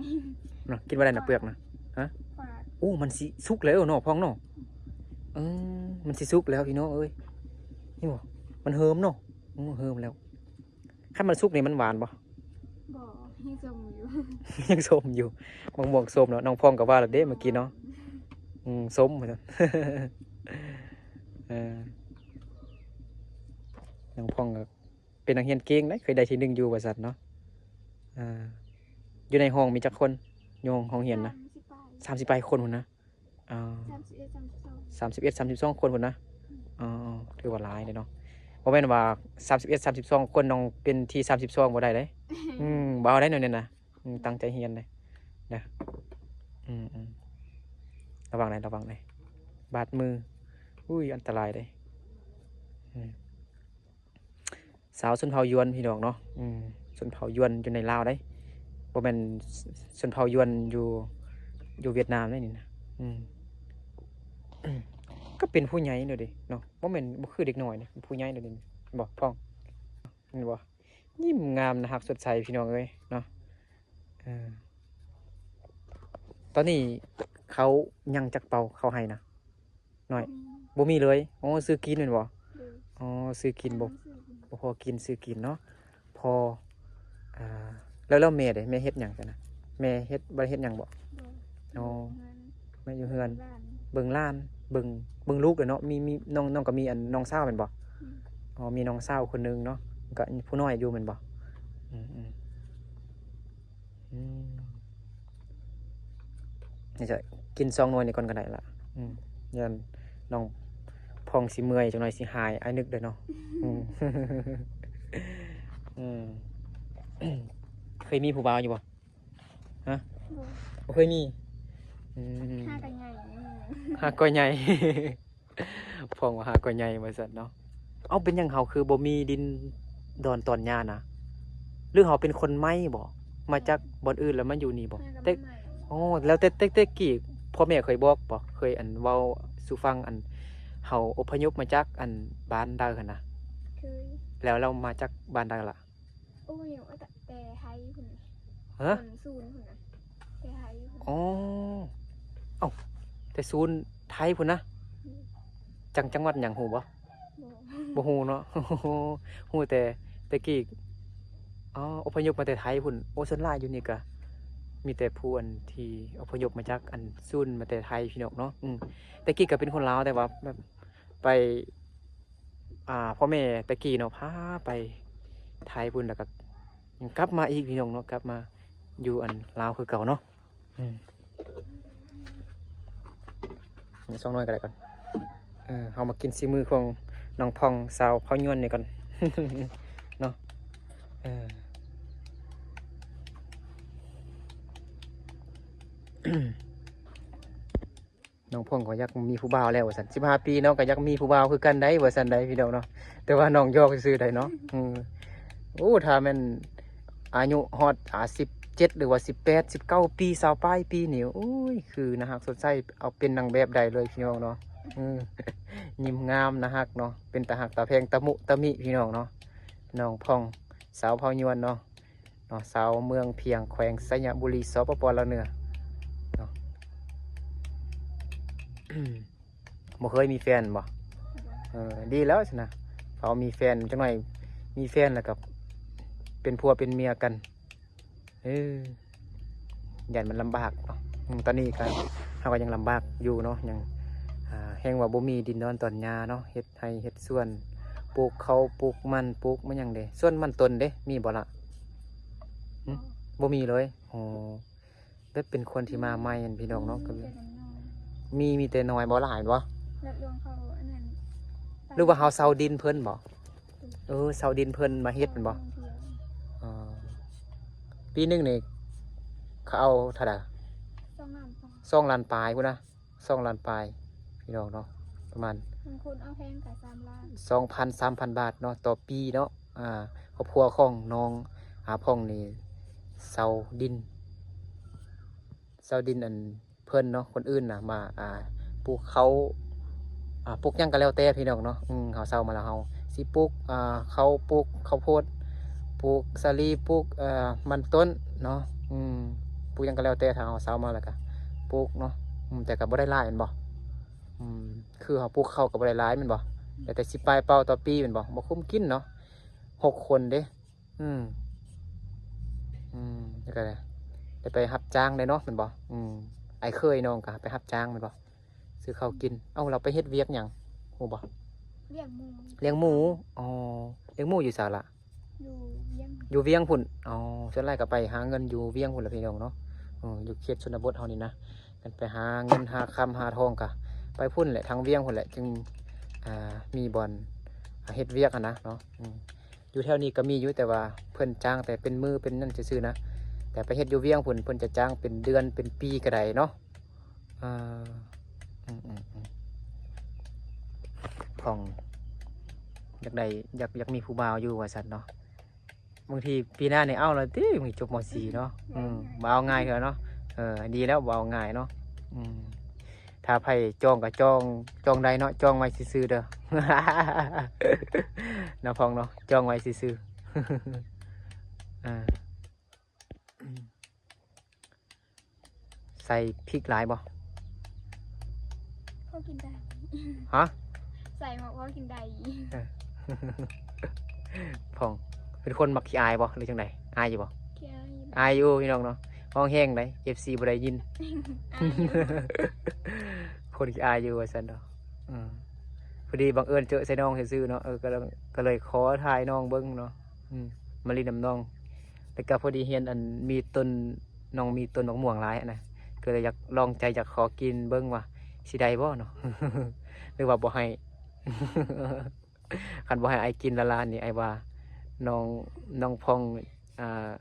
ເນາະ ກິນບໍ່ໄດ້ນະເປືອກນະ. ຮະ? ປາດ ໂອ້ ມັນຊິສຸກແລ້ວເນາະ ພອງເນາະ. ເອີ ມັນຊິສຸກແລ້ວພີ່ນ້ອງເອີຍ. ນີ້ບໍ່ ມັນເຫີມເນາະ. ໂອ້ ເຫີມແລ້ວ. ຄັນມັນສຸກນີ້ມັນຫວານບໍ່? ບໍ່ ຍັງສົ້ມຢູ່ ຍັງສົ້ມຢູ່. ມະມ່ວງສົ້ມເນາະ ນ້ອງພອງກໍວ່າແລ້ວເດ້ເມື່ອກີ້ເນາະ. ອືມ ສົ້ມວ່າຊັ້ນ. ເອີ ນ້ອງພອງກໍເປັນນັກຮຽນເກັ່ງເດ້ ເຄີຍໄດ້ທີໜຶ່ງຢູ່ວ່າຊັ້ນເນາະ. ເອີ ຢູ່ໃນຫ້ອງມີຈັກຄົນ? ຢູ່ຫ້ອງ ຫ້ອງຮຽນນະ? ສາມສິບປາຍ ສາມສິບປາຍຄົນພຸ້ນນະ. ອໍ ສາມສິບເອັດ ສາມສິບສອງ ສາມສິບເອັດ ສາມສິບສອງຄົນພຸ້ນນະ. ອືມ ອໍ ຖືວ່າຫຼາຍເດ້ເນາະ. ບໍ່ແມ່ນວ່າສາມສິບເອັດ ສາມສິບສອງຄົນ ນ້ອງເປັນທີສາມສິບສອງບໍ່ໄດ້ເດ້. ອືມ ບໍ່ເອົາໄດ້ແນວນີ້ນະ. ອືມ ຕັ້ງໃຈຮຽນເດ້ ເດີ. ອືມໆ ລະວັງເດ້ ລະວັງເດ້ ບາດມື. ອຸ້ຍ ອັນຕະລາຍເດ້. ອືມ ຊາວຊົນເຜົ່າຢວນພີ່ນ້ອງເນາະ. ອືມ ຊົນເຜົ່າຢວນຢູ່ໃນລາວເດ້ ບໍ່ແມ່ນຊົນເຜົ່າຢວນຢູ່ ຢູ່ຫວຽດນາມເດ້ນີ້ນະ. ອືມ ກໍເປັນຜູ້ໃຫຍ່ແລ້ວເດ້ເນາະ ບໍ່ແມ່ນ ບໍ່ຄືເດັກນ້ອຍເດ້ ເປັນຜູ້ໃຫຍ່ແລ້ວເດ້. ເຫັນບໍ່ ພອງ? ເຫັນບໍ່? ຍິ້ມງາມ ໜ້າຮັກ ສົດໃສ ພີ່ນ້ອງເອີຍເນາະ. ເອີ ຕອນນີ້ເຂົ້າຍັງຈັກເປົາ ເຂົ້າໄຮ່ນະ? ນ້ອຍ ບໍ່ມີ ບໍ່ມີເລີຍ. ອໍ ຊື້ກິນແມ່ນບໍ່? ໂດຍ ອໍ ຊື້ກິນ. ບໍ່ ບໍ່ພໍກິນ ຊື້ກິນເນາະ. ພໍ ອ່າ ແລ້ວ ແລ້ວແມ່ເດ້ ແມ່ເຮັດຫຍັງຊັ້ນນະ? ແມ່ເຮັດ ບໍ່ໄດ້ເຮັດຫຍັງບໍ່? ບໍ່ ອໍ ແມ່ຢູ່ເຮືອນ ແມ່ຢູ່ເຮືອນ ຢູ່ບ້ານ. ເບິ່ງຫຼານ ເບິ່ງ ເບິ່ງລູກແຫຼະເນາະ. ມີ ມີນ້ອງ ນ້ອງກໍມີອັນນ້ອງສາວແມ່ນບໍ່? ອືມ ອໍ ມີນ້ອງສາວຄົນໜຶ່ງເນາະ ກໍຜູ້ນ້ອຍຢູ່ແມ່ນບໍ່? ອືມ ອືມ ອືມ ນີ້ຈະກິນສອງໜ່ວຍນີ້ກ່ອນກໍໄດ້ລະ. ອືມ ຢ້ານນ້ອງພອງຊິເມື່ອຍ ຈັກໜ່ອຍຊິຫາຍ ອ້າຍນຶກເດີເນາະ. ອືມ ອືມ ເຄີຍມີຜູ້ບ່າວຢູ່ບໍ່? ຮະ? ບໍ່ ບໍ່ເຄີຍມີ. ອືມ ຫາກໍໃຫຍ່ ຫາກໍໃຫຍ່ ພອງວ່າຫາກໍໃຫຍ່ວ່າຊັ້ນເນາະ. ເອົ້າ ເປັນຫຍັງເຮົາຄືບໍ່ມີດິນດອນຕອນຫຍ້ານະ? ຫຼືເຮົາເປັນຄົນໃໝ່ບໍ? ມາຈາກບ່ອນອື່ນແລ້ວມາຢູ່ນີ້ບໍ? ແຕ່ ໂອ້ ແລ້ວແຕ່ ແຕ່ ແຕ່ກີ້ພໍ່ແມ່ເຄີຍບອກບໍ? ເຄີຍອັນເວົ້າສູ່ຟັງ ອັນເຮົາອົບພະຍົບມາຈາກອັນບ້ານໃດຫັ້ນນະ? ເຄີຍ. ແລ້ວ ແລ້ວມາຈາກບ້ານໃດລະ? ໂອ້ຍ ແຕ່ໄທພຸ້ນ. ຮະ? ສູນພຸ້ນນະ ແຕ່ໄທພຸ້ນ. ອໍ ເອົ້າ ແຕ່ສູນໄທພຸ້ນນະ. ອືມ ຈັງ ຈັງຫວັດຫຍັງຮູ້ບໍ່? ບໍ່ ບໍ່ຮູ້ເນາະ. ຮູ້ແຕ່ແຕ່ກີ້ ອໍ ອົບພະຍົບມາແຕ່ໄທພຸ້ນ. ໂອ້ ສ່ວນຫຼາຍຢູ່ນີ້ກະມີແຕ່ຜູ້ອັນທີ່ອົບພະຍົບມາຈາກອັນສູນມາແຕ່ໄທພີ່ນ້ອງເນາະ. ອືມ ແຕ່ກີ້ກະເປັນຄົນລາວ ແຕ່ວ່າແບບໄປ ອ່າ ພໍ່ແມ່ແຕ່ກີ້ເນາະ ພາໄປໄທພຸ້ນ ແລ້ວກໍຍັງກັບມາອີກພີ່ນ້ອງເນາະ ກັບມາຢູ່ອັນລາວຄືເກົ່າເນາະ. ອືມ ສອງໜ່ວຍກໍໄດ້ກ່ອນ. ເອີ ເຮົາມາກິນສີມືຂອງນ້ອງພອງ ສາວເຜົ່າຍວນນີ້ກ່ອນເນາະ. ເອີ ນ້ອງພອງກໍຢາກມີຜູ້ບ່າວແລ້ວວ່າຊັ້ນ ສິບຫ້າປີເນາະ ກໍຢາກມີຜູ້ບ່າວຄືກັນໄດ໋ວ່າຊັ້ນໄດ໋ພີ່ນ້ອງເນາະ. ແຕ່ວ່ານ້ອງຢອກຊື່ໆໄດ໋ເນາະ. ອືມ ໂອ້ ຖ້າແມ່ນອາຍຸຮອດ ອ່າ ສິບເຈັດ ຫຼືວ່າ ສິບແປດ ສິບເກົ້າປີ ຊາວປາຍປີນີ້ ໂອ້ຍ ຄືໜ້າຮັກສົດໃສ ເອົາເປັນນາງແບບໄດ້ເລີຍພີ່ນ້ອງເນາະ. ອືມ ຍິ້ມງາມ ໜ້າຮັກເນາະ ເປັນຕາຮັກຕາແພງ ຕະມຸຕະມິພີ່ນ້ອງເນາະ. ນ້ອງພອງ ສາວເຜົ່າຍວນເນາະ ເນາະ ຊາວເມືອງພຽງ ແຂວງໄຊຍະບູລີ ສປປ ລາວເໜືອເນາະ. ບໍ່ເຄີຍມີແຟນບໍ່? ເອີ ດີແລ້ວຊັ້ນນະ ເຮົາມີແຟນ ຈັກໜ່ອຍມີແຟນແລ້ວກໍເປັນຜົວເປັນເມຍກັນ. ເອີ ຢ້ານມັນລຳບາກເນາະ. ອືມ ຕອນນີ້ກໍ ເຮົາກໍຍັງລຳບາກຢູ່ເນາະ ຍັງ ອ່າ ແຮງວ່າບໍ່ມີດິນດອນຕອນຫຍ້າເນາະ ເຮັດໄຮ່ເຮັດສວນ ປູກເຂົ້າ ປູກມັນ ປູກມະຫຍັງເດ. ສວນມັນຕົ້ນເດ ມີບໍ່ລະ? ຫຶ? ບໍ່ມີເລີຍ. ອໍ ແບບເປັນຄົນທີ່ມາໃໝ່ຫັ້ນພີ່ນ້ອງເນາະ ກໍມີ ມີແຕ່ນ້ອຍ ມີ ມີແຕ່ນ້ອຍບໍ່ຫຼາຍບໍ່? ແບບດວງເຂົາອັນນັ້ນ ຫຼືວ່າເຮົາເຊົ່າດິນເພິ່ນບໍ່? ເອີ ເຊົ່າດິນເພິ່ນມາເຮັດແມ່ນບໍ່? ອໍ ປີໜຶ່ງນີ້ເຂົາເອົາເທົ່າໃດ? ສອງລ້ານປາຍ ສອງລ້ານປາຍພຸ້ນນະ ສອງລ້ານປາຍພີ່ນ້ອງເນາະ ປະມານ ບາງຄົນເອົາແພງກໍສາມລ້ານ ສອງພັນ ສາມພັນບາດເນາະ ຕໍ່ປີເນາະ. ອ່າ ຄອບຄົວຂອງນ້ອງ ອາ ພອງນີ້ເຊົ່າດິນ ເຊົ່າດິນອັນເພິ່ນເນາະ ຄົນອື່ນນະ ມາ ອ່າ ປູກເຂົ້າ ອ່າ ປູກຫຍັງກໍແລ້ວແຕ່ພີ່ນ້ອງເນາະ. ອືມ ເຮົາເຊົ່າມາແລ້ວ ເຮົາຊິປູກ ອ່າ ເຂົ້າ ປູກເຂົ້າໂພດ ປູກສາລີ ປູກ ເອີ ມັນຕົ້ນເນາະ. ອືມ ປູກຫຍັງກໍແລ້ວແຕ່ ຖ້າເຮົາເຊົ່າມາແລ້ວກໍປູກເນາະ. ອືມ ແຕ່ກໍບໍ່ໄດ້ຫຼາຍແມ່ນບໍ່? ອືມ ຄືເຮົາປູກເຂົ້າກໍບໍ່ໄດ້ຫຼາຍແມ່ນບໍ່? ແຕ່ ແຕ່ສິບປາຍເປົ່າຕໍ່ປີແມ່ນບໍ່? ບໍ່ຄຸ້ມກິນເນາະ ຫົກຄົນເດ້. ອືມ ອືມ ແລ້ວກໍໄດ້ໄປຮັບຈ້າງໄດ້ເນາະ ແມ່ນບໍ່? ອືມ ອ້າຍເຂີຍນ້ອງກໍໄປຮັບຈ້າງແມ່ນບໍ່? ຊື້ເຂົ້າກິນ. ເອົ້າ ລາວໄປເຮັດວຽກຫຍັງ ຮູ້ບໍ່? ລ້ຽງໝູ ລ້ຽງໝູ. ອໍ ລ້ຽງໝູຢູ່ໃສລະ? ຢູ່ວຽງ ຢູ່ວຽງພຸ້ນ. ອໍ ສ່ວນຫຼາຍກໍໄປຫາເງິນຢູ່ວຽງພຸ້ນລະພີ່ນ້ອງເນາະ. ເອີ ຢູ່ເຂດຊົນນະບົດເຮົານີ້ນະ ກັນໄປຫາເງິນຫາຄຳຫາທອງກະໄປພຸ້ນແຫຼະ ທາງວຽງພຸ້ນແຫຼະ ຈຶ່ງ ອ່າ ມີບ່ອນ ອ່າ ເຮັດວຽກຫັ້ນນະເນາະ. ອືມ ຢູ່ແຖວນີ້ກໍມີຢູ່ ແຕ່ວ່າເພິ່ນຈ້າງແຕ່ເປັນມື້ເປັນນັ້ນຊື່ໆນະ ແຕ່ໄປເຮັດຢູ່ວຽງພຸ້ນ ເພິ່ນຈະຈ້າງເປັນເດືອນເປັນປີກໍໄດ້ເນາະ. ເອີ ອືມໆໆ ພອງຢາກໄດ້ ຢາກ ຢາກມີຜູ້ບ່າວຢູ່ວ່າຊັ້ນເນາະ. ບາງທີປີໜ້ານີ້ເອົາແລ້ວຕິ ບາງທີຈົບ ມ.ສີ່ ເນາະ. ອືມ ບໍ່ເອົາງ່າຍເທື່ອເນາະ. ເອີ ດີແລ້ວ ບໍ່ເອົາງ່າຍເນາະ. ອືມ ຖ້າໃຜຈອງກໍຈອງ ຈອງໄດ້ເນາະ ຈອງໄວ້ຊື່ໆເດີ ເນາະພອງເນາະ ຈອງໄວ້ຊື່ໆ. ອ່າ ໃສ່ພິກຫຼາຍບໍ່? ພໍກິນໄດ້. ຮະ? ໃສ່ມາພໍກິນໄດ້. ເອີ ພອງເປັນຄົນມັກຂີ້ອາຍບໍ່ ຫຼືຈັ່ງໃດ? ອາຍຢູ່ບໍ່? ຂີ້ອາຍຢູ່ ອາຍຢູ່ພີ່ນ້ອງເນາະ. ຮ້ອງແຮງໃດ ເອັຟຊີບໍ່ໄດ້ຍິນ. ອາຍຢູ່. ຄົນຂີ້ອາຍຢູ່ວ່າຊັ້ນເນາະ. ອືມ ພໍດີບັງເອີນເຈີໃສ່ນ້ອງຊື່ໆເນາະ. ເອີ ກໍ ກໍເລີຍຂໍຖ່າຍນ້ອງເບິ່ງເນາະ. ອືມ ມາຫຼິ້ນນຳນ້ອງ ແລ້ວກໍພໍດີຮຽນ ອັນ ມີຕົ້ນ ນ້ອງມີຕົ້ນໝາກມ່ວງຫຼາຍຫັ້ນນະ ກໍເລີຍຢາກລອງໃຈ ຢາກຂໍກິນເບິ່ງວ່າຊິໄດ້ບໍ່ເນາະ ຫຼືວ່າບໍ່ໃຫ້. ຄັນບໍ່ໃຫ້ອ້າຍກິນລ້າໆນີ້ ອ້າຍວ່ານ້ອງ ນ້ອງພອງ ອ່າ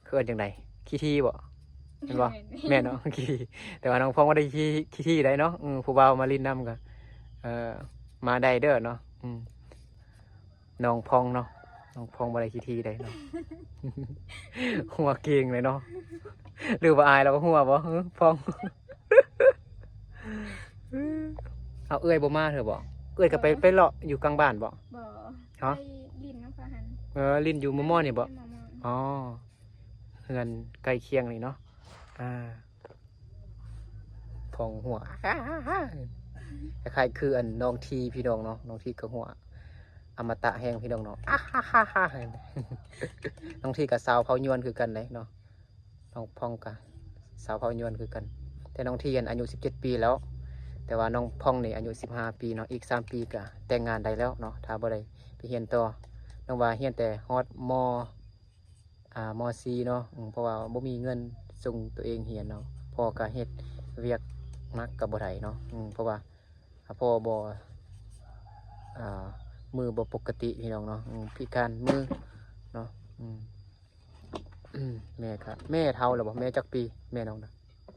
ເອີ້ນຈັ່ງໃດ? ຂີ້ຖີ່ບໍ? ແມ່ນບໍ່? ແມ່ນ ແມ່ນເນາະ ຂີ້ຖີ່. ແຕ່ວ່ານ້ອງພອງບໍ່ໄດ້ຂີ້ ຂີ້ຖີ່ໃດເນາະ. ອືມ ຜູ້ບ່າວມາຫຼິ້ນນຳກໍ ເອີ ມາໄດ້ເດີເນາະ. ອືມ ນ້ອງພອງເນາະ ນ້ອງພອງບໍ່ໄດ້ຂີ້ຖີ່ໃດເນາະ. ຫົວເກັ່ງເລີຍເນາະ ຫຼືວ່າອາຍລາວຫົວບໍ? ຮຶ ພອງ. ເອົາ ເອື້ອຍບໍ່ມາເທື່ອບໍ? ເອື້ອຍກໍໄປ ບໍ່ ໄປເລາະຢູ່ກາງບ້ານບໍ? ບໍ່ ຮະ ໄປຫຼິ້ນນຳເຂົາຫັ້ນ. ເອີ ຫຼິ້ນຢູ່ມໍ່ໆນີ້ບໍ? ຫຼິ້ນຢູ່ມໍ່ໆ. ອໍ ເຮືອນໃກ້ຄຽງນີ້ເນາະ. ອ່າ ພອງຫົວ ຄ້າຍໆ ຄື ອັນ ນ້ອງທີພີ່ນ້ອງເນາະ. ນ້ອງທີກໍຫົວອະມະຕະແຮງພີ່ນ້ອງເນາະ. ນ້ອງທີກໍຊາວເຜົ່າຍວນຄືກັນເດ້ເນາະ. ນ້ອງພອງກະຊາວເຜົ່າຍວນຄືກັນ ແຕ່ນ້ອງທີຫັ້ນອາຍຸສິບເຈັດປີແລ້ວ ແຕ່ວ່ານ້ອງພອງນີ້ອາຍຸສິບຫ້າປີເນາະ. ອີກສາມປີກະແຕ່ງງານໄດ້ແລ້ວເນາະ ຖ້າບໍ່ໄດ້ໄປຮຽນຕໍ່. ນ້ອງວ່າຮຽນແຕ່ຮອດ ມ ອ່າ ມ ສີ່ເນາະ. ອືມ ເພາະວ່າບໍ່ມີເງິນສົ່ງຕົວເອງຮຽນເນາະ ພໍ່ກະເຮັດວຽກໜັກກະບໍ່ໄດ້ເນາະ. ອືມ ເພາະວ່າ ອ່າ ພໍ່ບໍ່ ອ່າ ມືບໍ່ປົກກະຕິພີ່ນ້ອງເນາະ. ອືມ ພິການມືເນາະ. ອືມ ແມ່ກະ ແມ່ເຖົ້າແລ້ວບໍ່? ແມ່ຈັກປີແມ່ນ້ອງນະ?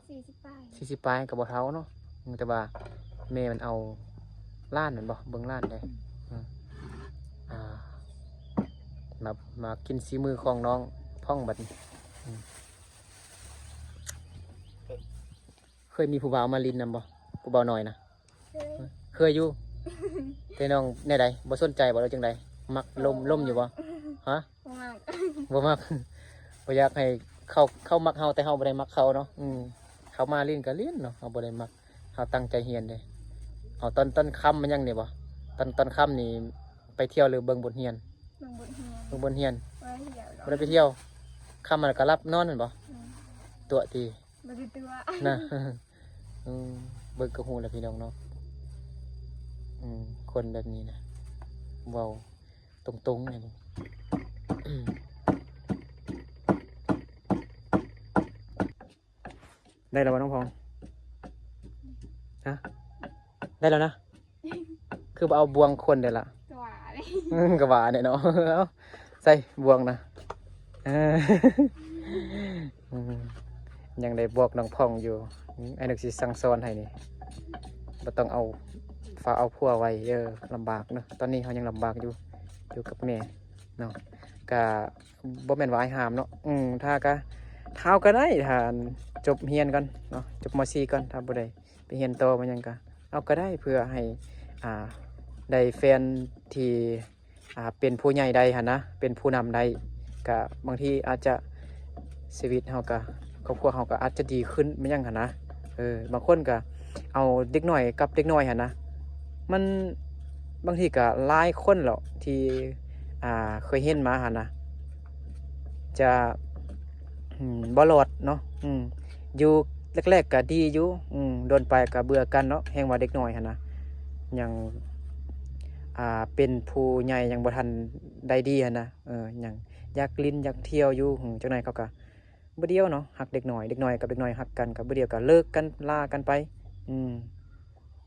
ສີ່ສິບປາຍ ສີ່ສິບປາຍກໍບໍ່ເຖົ້າເນາະ. ອືມ ແຕ່ວ່າແມ່ມັນເອົາຫຼານແມ່ນບໍ່? ເບິ່ງຫຼານເດ້. ອືມ ອ່າ ມາ ມາກິນສີມືຂອງນ້ອງພອງບັດນີ້. ອືມ ເຄີຍມີຜູ້ບ່າວມາຫຼິ້ນນຳບໍ່? ຜູ້ບ່າວນ້ອຍນະ? ເຄີຍ ເຄີຍຢູ່. ແຕ່ນ້ອງແນວໃດ? ບໍ່ສົນໃຈບໍ່ ຫຼືຈັ່ງໃດ? ມັກລົມ ລົມຢູ່ບໍ່? ຮະ? ບໍ່ມັກ ບໍ່ມັກ ບໍ່ຢາກໃຫ້ເຂົາ ເຂົາມັກເຮົາ ແຕ່ເຮົາບໍ່ໄດ້ມັກເຂົາເນາະ. ອືມ ເຂົາມາຫຼິ້ນກໍຫຼິ້ນເນາະ ເຮົາບໍ່ໄດ້ມັກ ເຮົາຕັ້ງໃຈຮຽນເດ້. ເອົາ ຕອນ ຕອນຄ່ຳມັນຍັງນີ້ບໍ່? ຕອນ ຕອນຄ່ຳນີ້ໄປທ່ຽວ ຫຼືເບິ່ງບົດຮຽນ? ເບິ່ງບົດຮຽນ ເບິ່ງບົດຮຽນ. ບໍ່ໄດ້ທ່ຽວ ບໍ່ໄດ້ໄປທ່ຽວ. ຄ່ຳມາແລ້ວກໍຫຼັບນອນແມ່ນບໍ່? ອືມ ຕົວະຕິ ບໍ່ໄດ້ຕົວະ ນະ. ອືມ ເບິ່ງກໍຮູ້ແລ້ວພີ່ນ້ອງເນາະ. ອືມ ຄົນແບບນີ້ນະ ເວົ້າຕົງໆ ນີ້ ໄດ້ແລ້ວບໍ່ນ້ອງພອງ? ຮະ ໄດ້ແລ້ວນະ. ຄືບໍ່ເອົາບ່ວງຄົນໄດ້ລະ? ກະຫວາເດ້ ອືມ ກະຫວາເດ້ເນາະ. ເອົາ ໃສ່ບ່ວງນະ. ເອີ ອືມ ຍັງໄດ້ບອກນ້ອງພອງຢູ່ ອືມ ອ້າຍນຶກຊິສັ່ງສອນໃຫ້ນີ້ ບໍ່ຕ້ອງເອົາຝາກເອົາຜົວໄວ້ເດີ ລຳບາກເນາະ. ຕອນນີ້ເຮົາຍັງລຳບາກຢູ່ ຢູ່ກັບແມ່ເນາະ. ກະບໍ່ແມ່ນວ່າອ້າຍຫ້າມເນາະ. ອືມ ຖ້າກະ ເຮົາກະໄດ້ ຖ້າຈົບຮຽນກ່ອນເນາະ ຈົບ ມ ສີ່ ກ່ອນ ຖ້າບໍ່ໄດ້ ໄປຮຽນຕໍ່ມາຫຍັງກະເອົາກະໄດ້ ເພື່ອໃຫ້ ອ່າ ໄດ້ແຟນທີ່ ອ່າ ເປັນຜູ້ໃຫຍ່ໄດ້ຫັ້ນນະ ເປັນຜູ້ນຳໄດ້ ກະບາງທີອາດຈະ ຊີວິດເຮົາກະ ຄອບຄົວເຮົາກະອາດຈະດີຂຶ້ນແມ່ນຫຍັງຫັ້ນນະ. ເອີ ບາງຄົນກະເອົາເດັກນ້ອຍກັບເດັກນ້ອຍຫັ້ນນະ ມັນ ບາງທີກະຫຼາຍຄົນແລ້ວທີ່ ອ່າ ເຄີຍເຫັນມາຫັ້ນນະ ຈະ ອືມ ບໍ່ລອດເນາະ. ອືມ ຢູ່ແລກໆກະດີຢູ່ ອືມ ດົນໄປກະເບື່ອກັນເນາະ. ແຮ່ງວ່າເດັກນ້ອຍຫັ້ນນະ ຍັງ ອ່າ ເປັນຜູ້ໃຫຍ່ ຍັງບໍ່ທັນໄດ້ດີຫັ້ນນະ. ເອີ ຍັງຢາກຫຼິ້ນຢາກທ່ຽວຢູ່. ອືມ ຈັກໜ້ອຍເຂົາກະບໍ່ດຽວເນາະ ຮັກເດັກນ້ອຍ ເດັກນ້ອຍກັບເດັກນ້ອຍຮັກກັນ ກະບໍ່ດຽວກະເລີກກັນ ລາກັນໄປ. ອືມ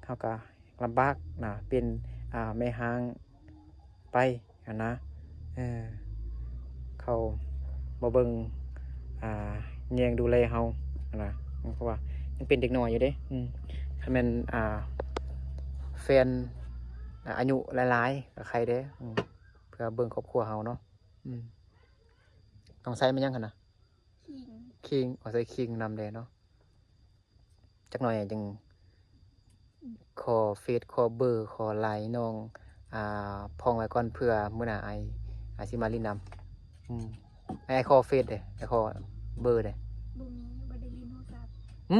ເຮົາກະລຳບາກນະ ເປັນ ອ່າ ແມ່ຮ້າງ ໄປຫັ້ນນະ. ເອີ ເຂົາບໍ່ເບິ່ງ ອ່າ ແຍງດູແລເຮົາຫັ້ນນະ ເພາະວ່າຍັງເປັນເດັກນ້ອຍຢູ່ເດ້. ອືມ ຄັນແມ່ນ ອ່າ ແຟນ ອ່າ ອາຍຸຫຼາຍໆກະໄຄເດ້. ອືມ ເພື່ອເບິ່ງຄອບຄົວເຮົາເນາະ. ອືມ ຕ້ອງໃຊ້ແມ່ນຫຍັງຫັ້ນນະ? ຄີງ ຄີງ ເອົາໃສ່ຄີງນຳແດ່ເນາະ. ຈັກໜ້ອຍຈຶ່ງຂໍເຟສ ຂໍເບີ ຂໍໄລນ໌ນ້ອງ ອ່າ ພອງໄວ້ກ່ອນ ເພື່ອມື້ໜ້າອ້າຍ ອ້າຍຊິມາຫຼິ້ນນຳ. ອືມ ອ້າຍຂໍເຟສເດ້ ອ້າຍຂໍເບີເດ້. ບໍ່ມີ ບໍ່ໄດ້ຫຼິ້ນໂທລະສັບ. ຫຶ?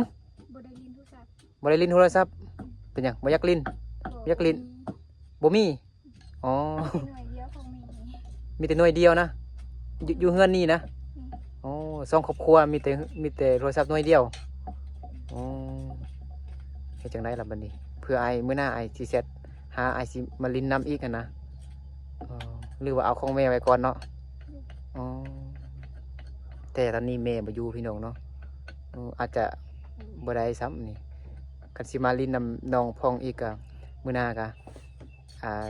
ບໍ່ໄດ້ຫຼິ້ນໂທລະສັບ. ບໍ່ໄດ້ຫຼິ້ນໂທລະສັບ. ເປັນຫຍັງ ບໍ່ຢາກຫຼິ້ນ? ບໍ່ ບໍ່ຢາກຫຼິ້ນ. ບໍ່ມີ. ອໍ ມີແຕ່ໜ່ວຍດຽວຂອງແມ່ ມີແຕ່ໜ່ວຍດຽວນະ ຢູ່ ຢູ່ເຮືອນນີ້ນະ. ອືມ ອໍ ສອງຄອບຄົວມີແຕ່ ມີແຕ່ໂທລະສັບໜ່ວຍດຽວ. ອໍ ເຮັດຈັ່ງໃດລະບັດນີ້? ເພື່ອອ້າຍ ມື້ໜ້າອ້າຍຊິແຊັດຫາ ອ້າຍຊິມາຫຼິ້ນນຳອີກຫັ້ນນະ. ອໍ ຫຼືວ່າເອົາຂອງແມ່ໄວ້ກ່ອນເນາະ? ອໍ ແຕ່ຕອນນີ້ແມ່ບໍ່ຢູ່ພີ່ນ້ອງເນາະ. ເອີ ອາດຈະບໍ່ໄດ້ຊ້ຳນີ້. ຄັນຊິມາຫຼິ້ນນຳນ້ອງພອງອີກກະ ມື້ໜ້າກະ ອ່າ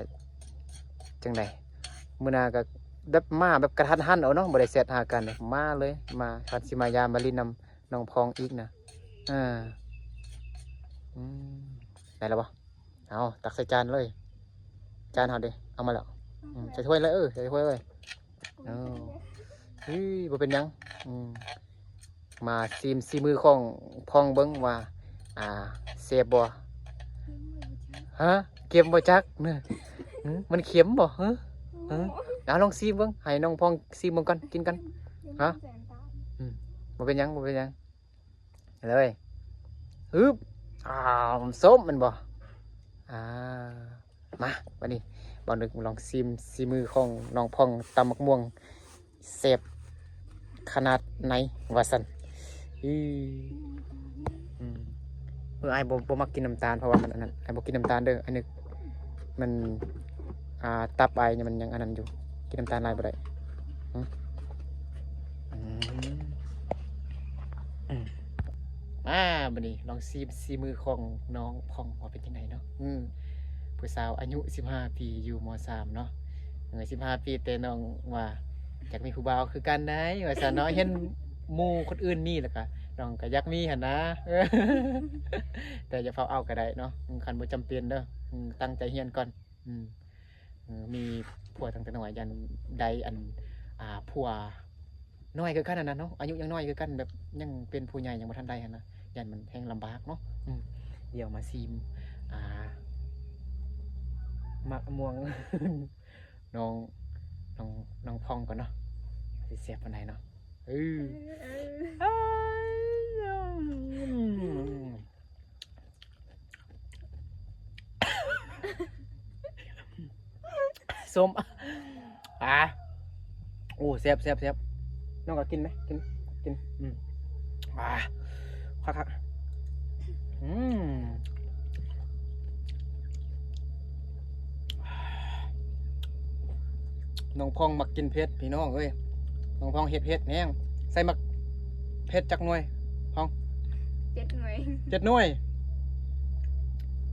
ຈັ່ງໃດ? ມື້ໜ້າກະແບບມາແບບກະທັນຫັນເອົາເນາະ, ບໍ່ໄດ້ແຊັດຫາກັນ ມາເລີຍ ມາ ຄັນຊິມາຢາມມາຫຼິ້ນນຳນ້ອງພອງອີກນະ. ເອີ ອືມ ໄດ້ແລ້ວບໍ່? ເອົາ ຕັກໃສ່ຈານເລີຍ. ຈານເຮົາເດ ເອົາມາແລ້ວ. ອືມ ໃສ່ຖ້ວຍເລີຍ ເອີ ໃສ່ຖ້ວຍເລີຍ. ເອີ ເຮີ້ຍ ບໍ່ເປັນຫຍັງ. ອືມ ມາຊີມສີມືຂອງພອງເບິ່ງວ່າ ອ່າ ແຊບບໍ່? ຮະ? ເຄັມບໍ່ຈັກ? ຫຶ? ມັນເຄັມບໍ່? ຫຶ? ຫຶ? ເອົາ ລອງຊີມເບິ່ງ ໃຫ້ນ້ອງພອງຊີມເບິ່ງກ່ອນ ກິນກ່ອນ. ຮະ? ອືມ ບໍ່ເປັນຫຍັງ ບໍ່ເປັນຫຍັງ. ເລີຍ ຮຶບ ອ້າວ ມັນສົ້ມແມ່ນບໍ່? ອ່າ ມາ ບັດນີ້ບ່າວນຶກລອງຊີມສີມືຂອງນ້ອງພອງ ຕຳໝາກມ່ວງແຊບຂະໜາດໃນວ່າຊັ້ນ. ອີ ອືມ ເອີ ອ້າຍບໍ່ ບໍ່ມັກກິນນ້ຳຕານ ເພາະວ່າມັນອັນນັ້ນ ອ້າຍບໍ່ກິນນ້ຳຕານເດີ ອ້າຍນຶກ ມັນ ອ່າ ຕັບອ້າຍນີ້ມັນຍັງອັນນັ້ນຢູ່ ກິນນ້ຳຕານຫຼາຍບໍ່ໄດ້. ອືມ ອືມ ອືມ ມາ ບັດນີ້ລອງຊີມສີມືຂອງນ້ອງພອງວ່າເປັນຈັ່ງໃດເນາະ. ອືມ ຜູ້ສາວອາຍຸສິບຫ້າປີ ຢູ່ ມໍສາມ ເນາະ. ເອີ ສິບຫ້າປີ ແຕ່ນ້ອງວ່າຢາກມີຜູ້ບ່າວຄືກັນໄດ໋ ວ່າຊັ້ນເນາະ. ເຫັນໝູ່ຄົນອື່ນມີແລ້ວກະ ນ້ອງກະຢາກມີຫັ້ນນະ. ເອີ ແຕ່ຢ່າຟ້າວເອົາກະໄດ້ເນາະ ຄັນບໍ່ຈຳເປັນເດີ. ອືມ ຕັ້ງໃຈຮຽນກ່ອນ. ອືມ ເອີ ມີຜົວຕັ້ງແຕ່ນ້ອຍ ຢ້ານໄດ້ອັນ ອ່າ ຜົວນ້ອຍຄືກັນຫັ້ນນະເນາະ, ອາຍຸຍັງນ້ອຍຄືກັນ ແບບຍັງເປັນຜູ້ໃຫຍ່ຍັງບໍ່ທັນໄດ້ຫັ້ນນະ, ຢ້ານມັນແຮ່ງລຳບາກເນາະ. ອືມ ດຽວມາຊີມ ອ່າ ໝາກມ່ວງ ນ້ອງ ນ້ອງ ນ້ອງພອງກ່ອນເນາະ ຊິແຊບປານໃດເນາະ. ເອີ ເອີ ເອີ ເອີ ສົ້ມ ອ່າ ໂອ້ ແຊບ ແຊບ ແຊບ. ນ້ອງກໍກິນໄໝ? ກິນ ກິນ ອືມ ອ່າ ຄັກໆ ອືມ. ນ້ອງພອງມັກກິນເຜັດ ພີ່ນ້ອງເອີຍ. ນ້ອງພອງເຮັດເຜັດແຮງ. ໃສ່ໝາກເຜັດຈັກໜ່ວຍ ພອງ? ເຈັດໜ່ວຍ ເຈັດໜ່ວຍ.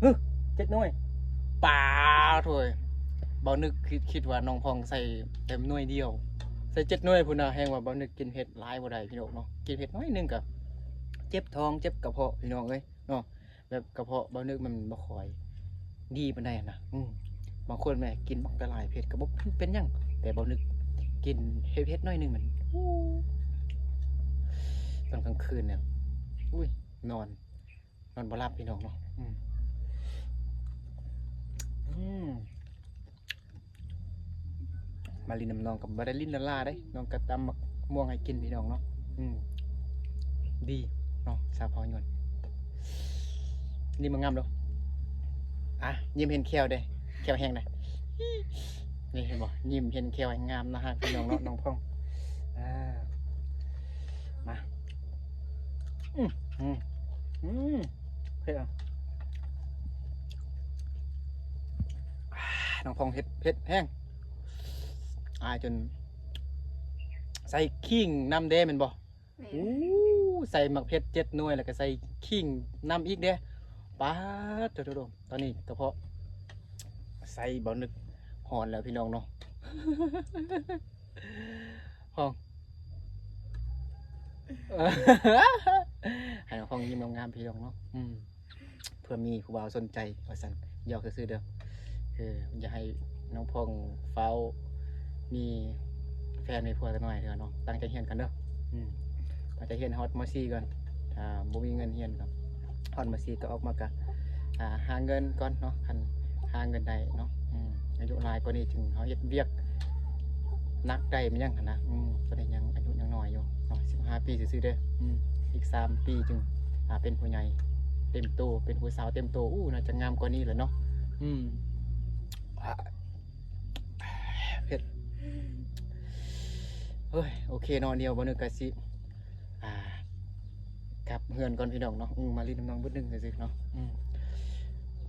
ຫຶ ເຈັດໜ່ວຍ ປາໂທ້ຍ. ບ່າວນຶກຄິດ ຄິດວ່ານ້ອງພອງໃສ່ແຕ່ໜ່ວຍດຽວ ໃສ່ເຈັດໜ່ວຍພຸ້ນນະ. ແຮງວ່າບ່າວນຶກກິນເຜັດຫຼາຍບໍ່ໄດ້ ພີ່ນ້ອງເນາະ, ກິນເຜັດໜ້ອຍໜຶ່ງກໍເຈັບທ້ອງເຈັບກະເພາະ ພີ່ນ້ອງເອີຍເນາະ. ແບບກະເພາະບ່າວນຶກມັນບໍ່ຄ່ອຍດີປານໃດຫັ້ນນະ. ອືມ ບາງຄົນແມ່ນກິນບັກຫຼາຍເຜັດກໍບໍ່ເປັນຫຍັງ, ແຕ່ບ່າວນຶກກິນເຜັດໆໜ້ອຍໜຶ່ງມັນ ຕອນກາງຄືນນີ້ ອຸ້ຍ ນອນ ນອນບໍ່ຫຼັບ ພີ່ນ້ອງເນາະ. ອືມ ອືມ. ມາຫຼິ້ນນຳນ້ອງກໍບໍ່ໄດ້ຫຼິ້ນດາລາເດ້, ນ້ອງກໍຕຳໝາກມ່ວງໃຫ້ກິນ ພີ່ນ້ອງເນາະ. ອືມ ດີເນາະ ສາວເຜົ່າຍວນ. ນີ້ມາງາມເດີ້. ອ່ະ ຍິ້ມເຫັນແຂ້ວເດ້, ແຂ້ວແຮງເດ້. ນີ້ເຫັນບໍ່? ຍິ້ມເຫັນແຂ້ວແຮງງາມ ໜ້າຮັກ ພີ່ນ້ອງເນາະ, ນ້ອງພອງ. ອ່າ ມາ. ອືມ ອືມ ອືມ ເຜັດອ່ະ. ອ່າ ນ້ອງພອງເຮັດເຜັດແຮງ. ອາຍຈົນໃສ່ຂີງນຳເດ້ແມ່ນບໍ່? ແມ່ນ. ໂອ້ ໃສ່ໝາກເຜັດເຈັດໜ່ວຍ ແລ້ວກໍໃສ່ຂີງນຳອີກເດ້. ປາດໂທ້ໆ ຕອນນີ້ກະເພາະໃສ່ບໍ່ນຶກຮ້ອນແລ້ວ ພີ່ນ້ອງເນາະ. ພອງ ໃຫ້ນ້ອງພອງຍິ້ມງາມໆ ພີ່ນ້ອງເນາະ. ອືມ ເພື່ອມີຜູ້ບ່າວສົນໃຈວ່າຊັ້ນ, ຢອກຊື່ໆເດີ້. ເອີ ຢາກໃຫ້ນ້ອງພອງຟ້າວມີແຟນມີຜົວແຕ່ນ້ອຍເທື່ອເນາະ. ຕັ້ງໃຈຮຽນກ່ອນເດີ້. ອືມ ຕັ້ງໃຈຮຽນຮອດ ມໍສີ່ ກ່ອນ. ຖ້າບໍ່ມີເງິນຮຽນກໍຮອດ ມໍສີ່ ກໍອອກມາກໍ ອ່າ ຫາເງິນກ່ອນເນາະ, ຄັນຫາເງິນໄດ້ເນາະ. ອືມ ອາຍຸຫຼາຍກວ່ານີ້ຈຶ່ງເຮົາເຮັດວຽກໜັກໄດ້ ແມ່ນຫຍັງຫັ້ນນະ. ອືມ ຕອນນີ້ຍັງອາຍຸຍັງນ້ອຍຢູ່ເນາະ, ສິບຫ້າປີຊື່ໆເດ້. ອືມ ອີກສາມປີຈຶ່ງ ອ່າ ເປັນຜູ້ໃຫຍ່ເຕັມໂຕ, ເປັນຜູ້ສາວເຕັມໂຕ. ອູ້ ໜ້າຈະງາມກວ່ານີ້ແຫຼະເນາະ. ອືມ ເຜັດ. ໂອ້ຍ ໂອເຄເນາະ, ດຽວບ່າວນຶກກະຊິ ອ່າ ກັບເຮືອນກ່ອນ ພີ່ນ້ອງເນາະ. ອືມ ມາຫຼິ້ນນຳນ້ອງບຶດໜຶ່ງຊື່ໆເນາະ. ອືມ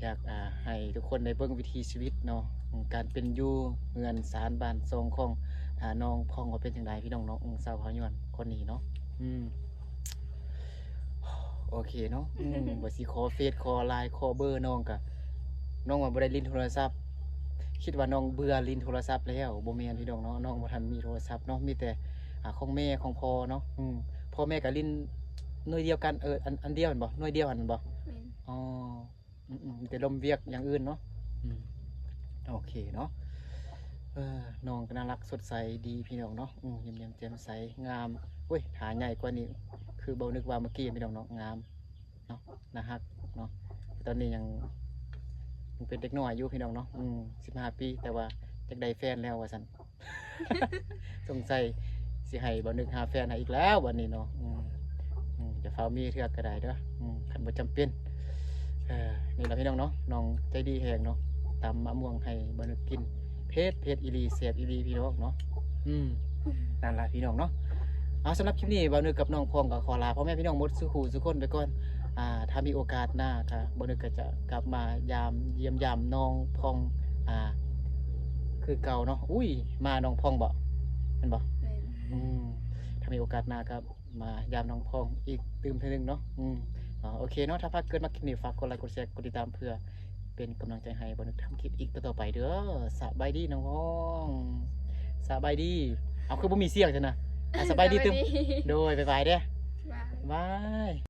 ຢາກ ອ່າ ໃຫ້ທຸກຄົນໄດ້ເບິ່ງວິຖີຊີວິດເນາະ ອາ ການເປັນຢູ່ເຮືອນຊານບ້ານຊ່ອງຂອງ ອ່າ ນ້ອງພອງວ່າເປັນຈັ່ງໃດພີ່ນ້ອງເນາະ ອາ ສາວເຜົ່າຍວນຄົນນີ້ເນາະ ອືມ ໂອເຄເນາະ ອືມ ວ່າຊິຂໍເຟສ ຂໍລາຍ ຂໍເບີນ້ອງກະ ນ້ອງວ່າບໍ່ໄດ້ຫຼິ້ນໂທລະສັບ ຄິດວ່ານ້ອງເບື່ອຫຼິ້ນໂທລະສັບແລ້ວ ບໍ່ແມ່ນພີ່ນ້ອງເນາະ ນ້ອງບໍ່ທັນມີໂທລະສັບເນາະ ມີແຕ່ ອ່າ ຂອງແມ່ຂອງພໍ່ເນາະ ອືມ ພໍ່ແມ່ກະຫຼິ້ນໜ່ວຍດຽວກັນ ເອີ ອັນ ອັນດຽວຫັ້ນບໍ່ ໜ່ວຍດຽວຫັ້ນບໍ່ ແມ່ນ ອໍ ອືມໆ ມີແຕ່ລົມວຽກຢ່າງອື່ນເນາະ ອືມ ໂອເຄເນາະ ເອີ ນ້ອງກໍໜ້າລັກສົດໃສດີພີ່ນ້ອງເນາະ ອືມ ຍິ້ມແຍ້ມແຈ່ມໃສ ງາມ ໂອ້ຍ ຖ້າໃຫຍ່ກວ່ານີ້ຄືເບົານຶກວ່າເມື່ອກີ້ພີ່ນ້ອງເນາະ ງາມເນາະ ໜ້າຮັກເນາະ ແຕ່ຕອນນີ້ຍັງ ຍັງເປັນເດັກນ້ອຍຢູ່ພີ່ນ້ອງເນາະ ອືມ ສິບຫ້າປີ ແຕ່ວ່າຢາກໄດ້ແຟນແລ້ວວ່າຊັ້ນ. ສົງໄສຊິໃຫ້ເບົານຶກຫາແຟນໃຫ້ອີກແລ້ວບັດນີ້ເນາະ ອືມ ອືມ ຢ່າຟ້າວມີເທື່ອກໍໄດ້ເດີ ອືມ ຄັນບໍ່ຈຳເປັນ ເອີ ນີ້ລະພີ່ນ້ອງເນາະ ນ້ອງໃຈດີແຮງເນາະ ຕຳມະມ່ວງໃຫ້ເບົານຶກກິນ ເຜັດ ເຜັດອີ່ຫຼີ ແຊບອີ່ຫຼີພີ່ນ້ອງເນາະ ອືມ ນັ້ນລະພີ່ນ້ອງເນາະ ເອົາ ສຳລັບຄລິບນີ້ເບົານຶກກັບນ້ອງພອງກໍຂໍລາພໍ່ແມ່ພີ່ນ້ອງໝົດສູ່ຄູ່ສູ່ຄົນໄປກ່ອນ ອ່າ ຖ້າມີໂອກາດໜ້າກໍ ເບົານຶກກໍຈະກັບມາຢາມ ຢ້ຽມຢາມນ້ອງພອງ ອ່າ ຄືເກົ່າເນາະ ອຸ້ຍ ມານ້ອງພອງບໍ ແມ່ນບໍ ແມ່ນ ອືມ ຖ້າມີໂອກາດໜ້າກໍມາຢາມນ້ອງພອງອີກຕື່ມເທື່ອໜຶ່ງເນາະ ອືມ ໂອເຄເນາະ ຖ້າພາກເກີດມັກຄລິບນີ້ ຝາກກົດໄລ ກົດແຊ ກົດຕິດຕາມ ເພື່ອເປັນກຳລັງໃຈໃຫ້ເບົານຶກທຳຄລິບອີກຕໍ່ໆໄປເດີ ສະບາຍດີນ້ອງພອງ ສະບາຍດີ ເອົາ ຄືບໍ່ມີສຽງຊັ້ນນະ ອ່າ ສະບາຍດີຕື່ມ ໂດຍ ບາຍບາຍເດີ ບາຍ ບາຍ.